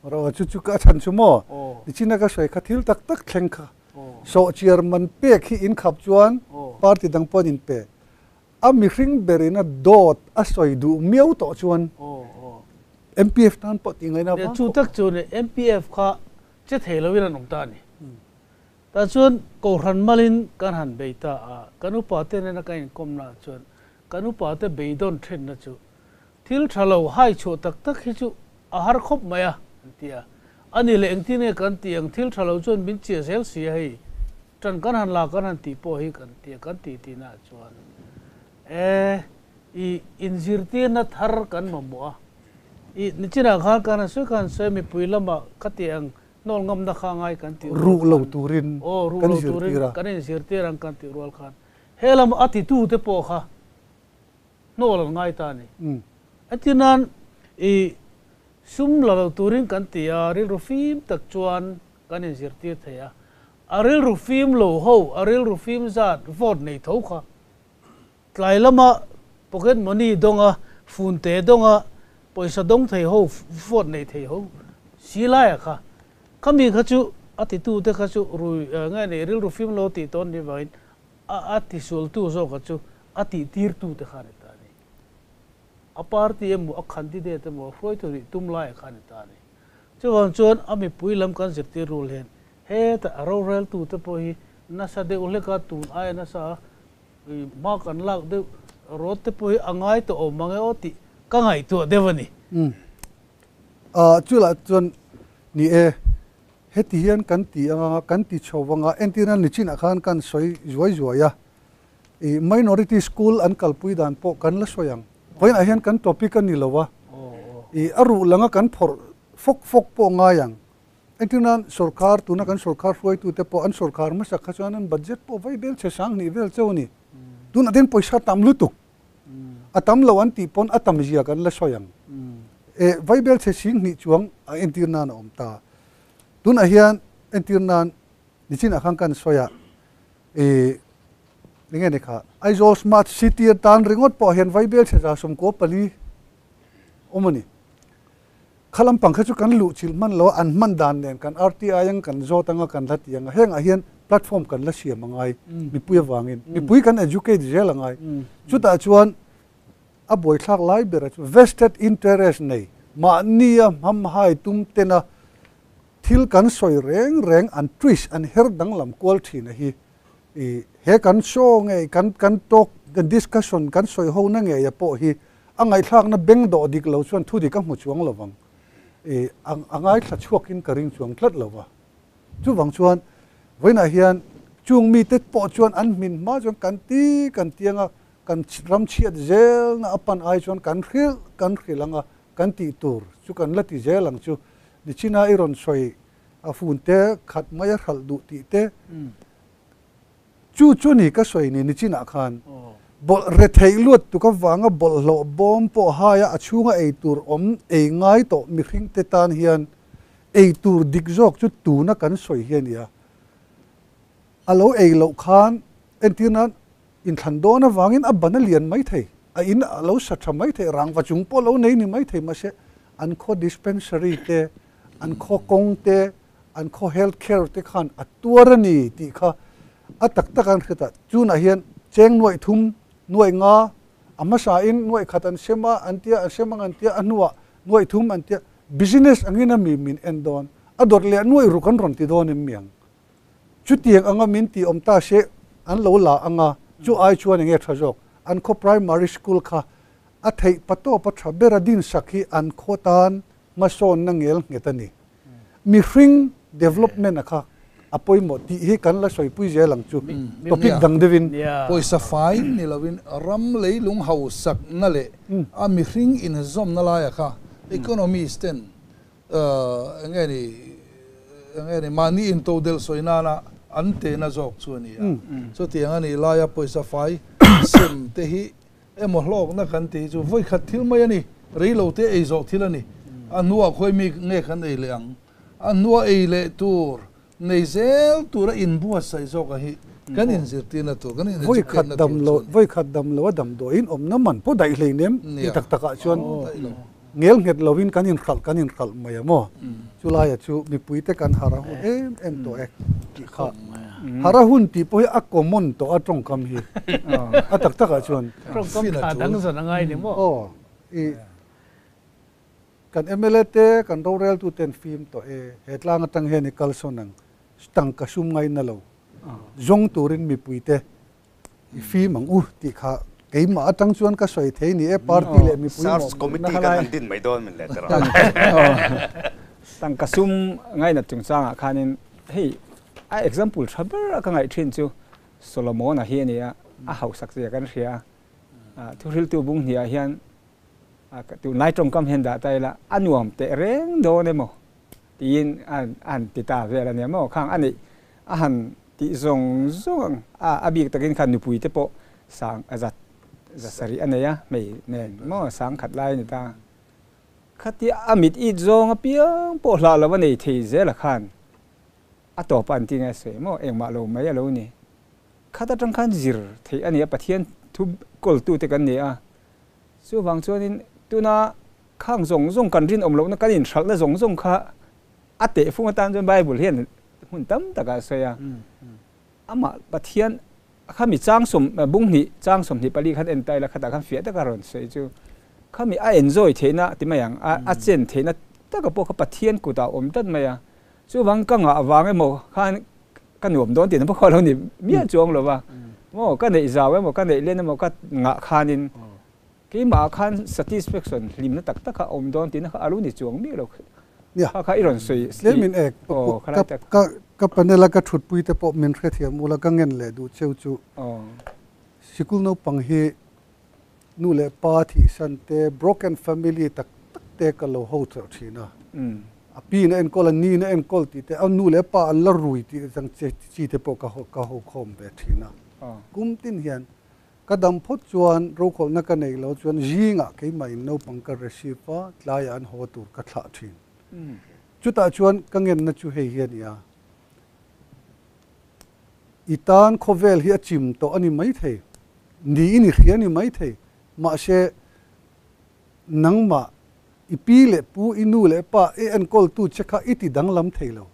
Ro chu chu ka chhan chu maw? Nichina ka sawi kha thil tak tak thleng kha. Sawhchiar man pek hi in khap chuan party dang pawh an in pe. A mihring berin a dawt a sawi duh miau tawh chuan MPF tan pawh tih ngaihna vang Chu tak chu ni MPF kha che thei loin an awm ta a ni. Tah chuan Kohhran malin kan han bei ta a, kan upa te nena kan inkawmna ah chuan kan upa te beidawn thenna chu Thil tha lo hai chhuah tak tak hi chu a har khawp mai a, an ti a. A ni leh engtin nge kan tih ang, thil tha lo chuan min chiah zel si a hei, tan kan han la kan han tih pawh hi kan ti a, kan tih tihnaah chuan e, i inzirtirna thar kan mamawh a, i nichinah khan kan han sawi khan sawi mipui lamah ka tih ang hnawl ngamna kha ngai kan tih rual khan, ruh lo turin kan zirtir a, kan inzirtir ang kan tih rual khan he lam a titute pawh kha Hnawl an ngai ta a ni. Heti nan i sum la lo turin kan ti a, rilru fim tak chuan kan inzirtir thei a. A rilru fim lo ho, a rilru fim zat vote nei tho kha. Tlai lama pocket money dawnga, fun te dawnga, pawisa dawng thei ho, vote nei thei ho si laia kha. Khami kha chu A ti tu te kha chu rui nge ni rilru fim lo tih tawn ni vangin a a ti sual tu zawk a chu a tih tir tu te kha a ni ta a ni. A party emaw a candidate emaw a hruaitu nih tum lai kha a ni ta a ni. Chuvang chuan a mipui lam kan zirtir rul hian heta a rorel tu te pawh hi nasa deuh hleka tun aia nasa a hma kan lak deuh rawt te pawh hi a ngai tawh awm mang e aw tih ka ngaihtuah deuh a ni. Chulah chuan ni e, heti hian kan ti anga kan ti chho vanga entirna nichinah khan kan sawi zuai zuai a, i minority school an kalpui dan pawh kan la sawi ang. Vawiinah hian kan topic a ni lo a, i a ruh langa kan phawrh fawk fawk pawh ngai ang. Entirnan sorkar, tuna kan sorkar hruaitute pawh an sorkar hmasa kha chuan an budget pawh vai bel chhe sang hnih vel cheu a ni. Tunah te hian pawisa tam lutuk, a tam lo an tih pawn a tam zia kan la sawi ang. E, vai bel chhe sing hnih chuang a entir nan a awm ta. Tunah hian entir nan nichinah khan kan sawi a, e, enge ni kha, Aizawl Smart City atan ringawt pawh hian vai bel chhe 14 awm a ni. Kha lampang kha chu kan luh chilh hman lo a, an hman dan nen kan RTI ang kan zawt anga kan la ti ang a, hengah hian platform kan la siam a ngai mipui avangin, mipui kan educate zel a ngai. Chutah chuan a buaithlak lai bera chu vested interest nei mahnia hmamhai tum tena thil kan sawi reng reng an twist an her danglam kual thin a hi i he kan show ngei kan kan talk kan discussion kan sawi ho na ngei a pawh hi a ngaihthlakna beng dawh dik lo chuan thu dik a hmu chuang lovang i a ngaithla chhuakin ka ring chuang tlat lo va. Chuvang chuan vawiinah hian chung mite pawh chuan an hmin hma chuan kan ti kan tiang a, kan ram chhiat zelna a pan ai chuan kan hrilh kan hrilh ang a, kan tih tur chu kan la ti zel ang chu. Nichina i rawn sawi a fun te khat mai a hralh duh tih te Chu chu ni ka sawi ni nichinah khan bawlh retheih luat tuk avanga bawlhhlawh bawm pawh haia a chhunga ei tur awm ei ngai tawh mihring te tan hian ei tur dik zawk chu tuna kan sawi hi a ni a. A lo ei loh khan entir nan inthlan dawn avangin a ban a lian mai thei, a in a lo sa tha mai thei, rangva chung pawh lo nei ni mai thei mahse an khaw dispensary te, an khaw kawng te, an khaw health care te khan a tuar a ni tih kha a tak tak an hret a, chunah hian cheng nuaih thum, nuaih nga, a hmasa in nuaih khat an sem a an tia, an sem ang an tia, a hnuah nuaih thum an tia, business angin a mi min en dawn, a dawt leh nuaih ruk an rawn ti dawn em mi ang? Chutiang anga min tih awm ta se an lo la anga chu ai chuan enge tha zawk? An khaw primary school kha a theih patawp a tha ber a dinsak hi an khaw tan hmasawnna ngel nghet a ni. Mihring development a kha a pawimawh tih hi kan la sawipui zel ang chu topic dang deuhin. Pawisa fai ni lovin ram leilung hausakna leh a mihring inzawmna laia kha economist ten enge ni enge ni mahni intodelh sawi nana an tehna zawk chu a ni a. Chutiang a nih laia pawisa fai sem te hi Emaw hlawkna kan tih hi chu vawikhat thil mai a ni, reilo te ei zawh thil a ni. A hnuah khawi mi nge kan ei leh ang? A hnua ei leh tur, nei zel tura inbuatsaih zawka hi kan inzirtirna tur, kan in educate na tur chu a ni. Vawikhat dam lo a damdawiin awmna man pawh daih hlei nem tih tak takah chuan ngel nghet lovin kan inhralh kan inhralh mai a maw? Chulaia chu mipuite kan harh a hun em em tawh e tih kha. Harh a hun tih pawh hi a common tawh a tawngkam hi a tak takah chuan. Tawngkam tha dang zawn a ngai ni maw? Aw i kan mla te kan roreltu ten fim tawh e he tlang atang hian i kalsawn ang tangka sum ngaina lo zawng turin mipuite I fim ang u tih kha keimah atang chuan ka sawi thei ni e, party leh mipui Search committee kan han din mai dawn min leh tawh. Tangka sum ngainat chungchangah khanin hei a example tha ber a ka ngaih thin chu Solomon-a hi a ni a, a hausak zia kan hria a, thuhriltu bung hniah hian tunlai tawngkam hian dah ta ila a nuam teh reng dawn emaw tiin a han ti ta vel a nia maw khang a neih a han tih zawng zawng a a bik takin khan nupui te pawh sang a zat za sarih a nei a hmei nen maw sang khat lai a ni ta khatia a mit it zawng apiang pawh hlah lo a nei thei zel a khan a tawp a an ti nge sawi maw engmah lo mai a lo ni khat atang khan zir theih a ni a Pathian thu kawltu te kan ni a chuvang chuanin tuna khang zawng zawng kan rinawm lohna kan inhralhna zawng zawng kha a tehfung atan chuan Bible hian mun tam taka soya ama Pathian khami chang som bung ni chang som ni pali khan en tai la khata khan fia taka ron sei chu khami a enjoy theina ti mayang a a chen theina taka po kha Pathian ku ta om tat maya chu wang ka nga awang emo khan ka nuam don ti na po lo ni mia chuang lo wa mo ka nei zaw emo ka nei len emo ka nga khanin ki ma khan satisfaction lim na tak tak kha om don ti na kha alu ni chuang mi lo ya kha kha iron sei le min ek oh ka ka ka panela ka thut pui te po min hre thiam ula ka ngen le du cheu chu oh sikul no pang hi nu le pa thi san te broken family tak tak te ka lo ho tho thina a pi na en kol ni na en kol ti te a nu le pa an la rui ti chang che chi te po ka ho ka ho khom ve thina kum tin hian ka dam phot chuan ro khol na ka nei lo chuan zinga ke mai no pang ka receive tlai an ho tur ka thla thin chuta chuan ka ngen na chu hei hian ya itan khovel hi achim to ani mai thei ni ini khiani mai thei ma she nangma ipi le pu inu le pa e an kol tu chekha iti danglam thei lo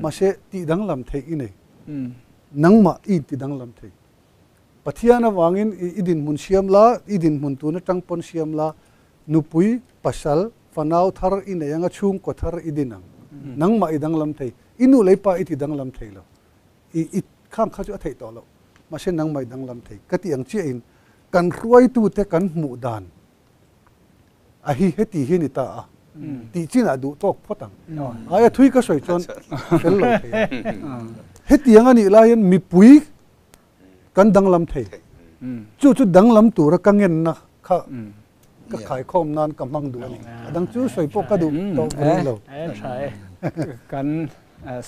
ma she ti danglam thei ine nangma i ti danglam thei Pathiana wangin idin mun siam la idin mun tu na tangpon siam la nupui pasal fanau thar ine yanga chung ko thar idinang nangma i danglam thei inu le pa iti danglam thei lo i i khang kha chu a thei to lo ma she nangma i danglam thei kati ang chi in kan ruai tu te kan mu dan a hi heti hi ni ta a ti china du tok photang aya thui ka soi chon fel lo thei heti anga ni la hian mi pui kan danglam thei chu chu danglam tura ka ngen na kha ka khai khom nan ka mang du ani adang chu soi po ka du to ri lo thai kan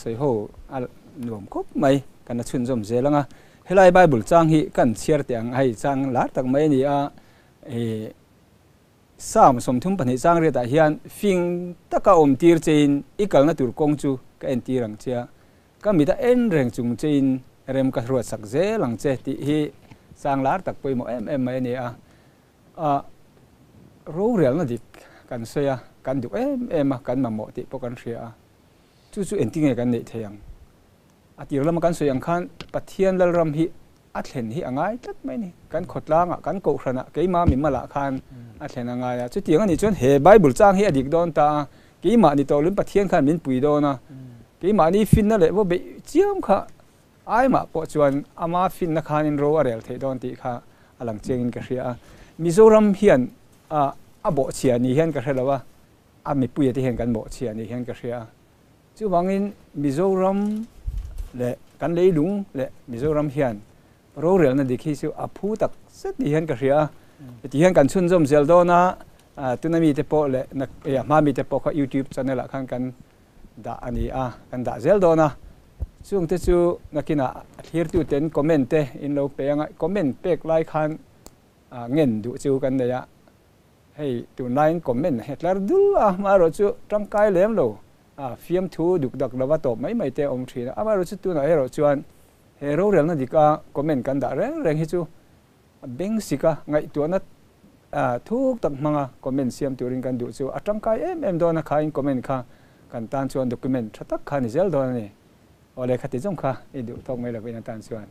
soi ho a nuam khop mai kan chun zom zelanga helai Bible chang hi kan chiar tiang hai chang lar tak mai ni a e sam som thum pani chang re ta hian fing taka om tir chein ikal na tur kong chu ka en tirang chia ka mi ta en reng chung chein rem ka ruat sak zelang che ti hi chang lar tak pui mo em em mai ni a a ro rel na dik kan soya kan du em em a kan ma mo ti po kan hria chu chu en tinge kan nei theyang atir lama kan soyang khan Pathian lal ram hi a thlen hi angai tlat mai ni kan khotlanga kan ko hrana keima mi mala khan a thlen angai a chu tiang ani chuan he Bible chang hi adik don ta keima ni to lun Pathian khan min pui dona keima ni fin na le bo be chiam kha ai ma po chuan ama fin na khanin ro arel thei don ti kha alang chengin ka hria Mizoram hian a abo chia ni hian ka hrelawa a mi pui te hian kan bo chia ni hian ka hria chu wangin Mizoram le kan leilung le Mizoram hian ro rel na dikhi chu a phu tak set ni hian ka hria ti hian kan chun zom zel dona tunami te po le na ya ma mi te po kha YouTube channel a khan kan da ani a kan da zel dona chung te chu nakina thlir tu ten comment te in lo pe anga comment pek lai khan ngen du chu kan neya hei tu nine comment hetlar dul a ma ro chu tangkai lem lo a fiam thu duk dak lawa to mai mai te om thina ama ro chu tu na hero chuan he ro rel na dika comment kan da reng reng hi chu beng sika ngai tu na thuk tak manga comment siam turin kan du chu atangkai em em do na khain comment kha kan tan chuan document thatak kha ni zel do ni ole khati jong kha i du thok mai la na tan chuan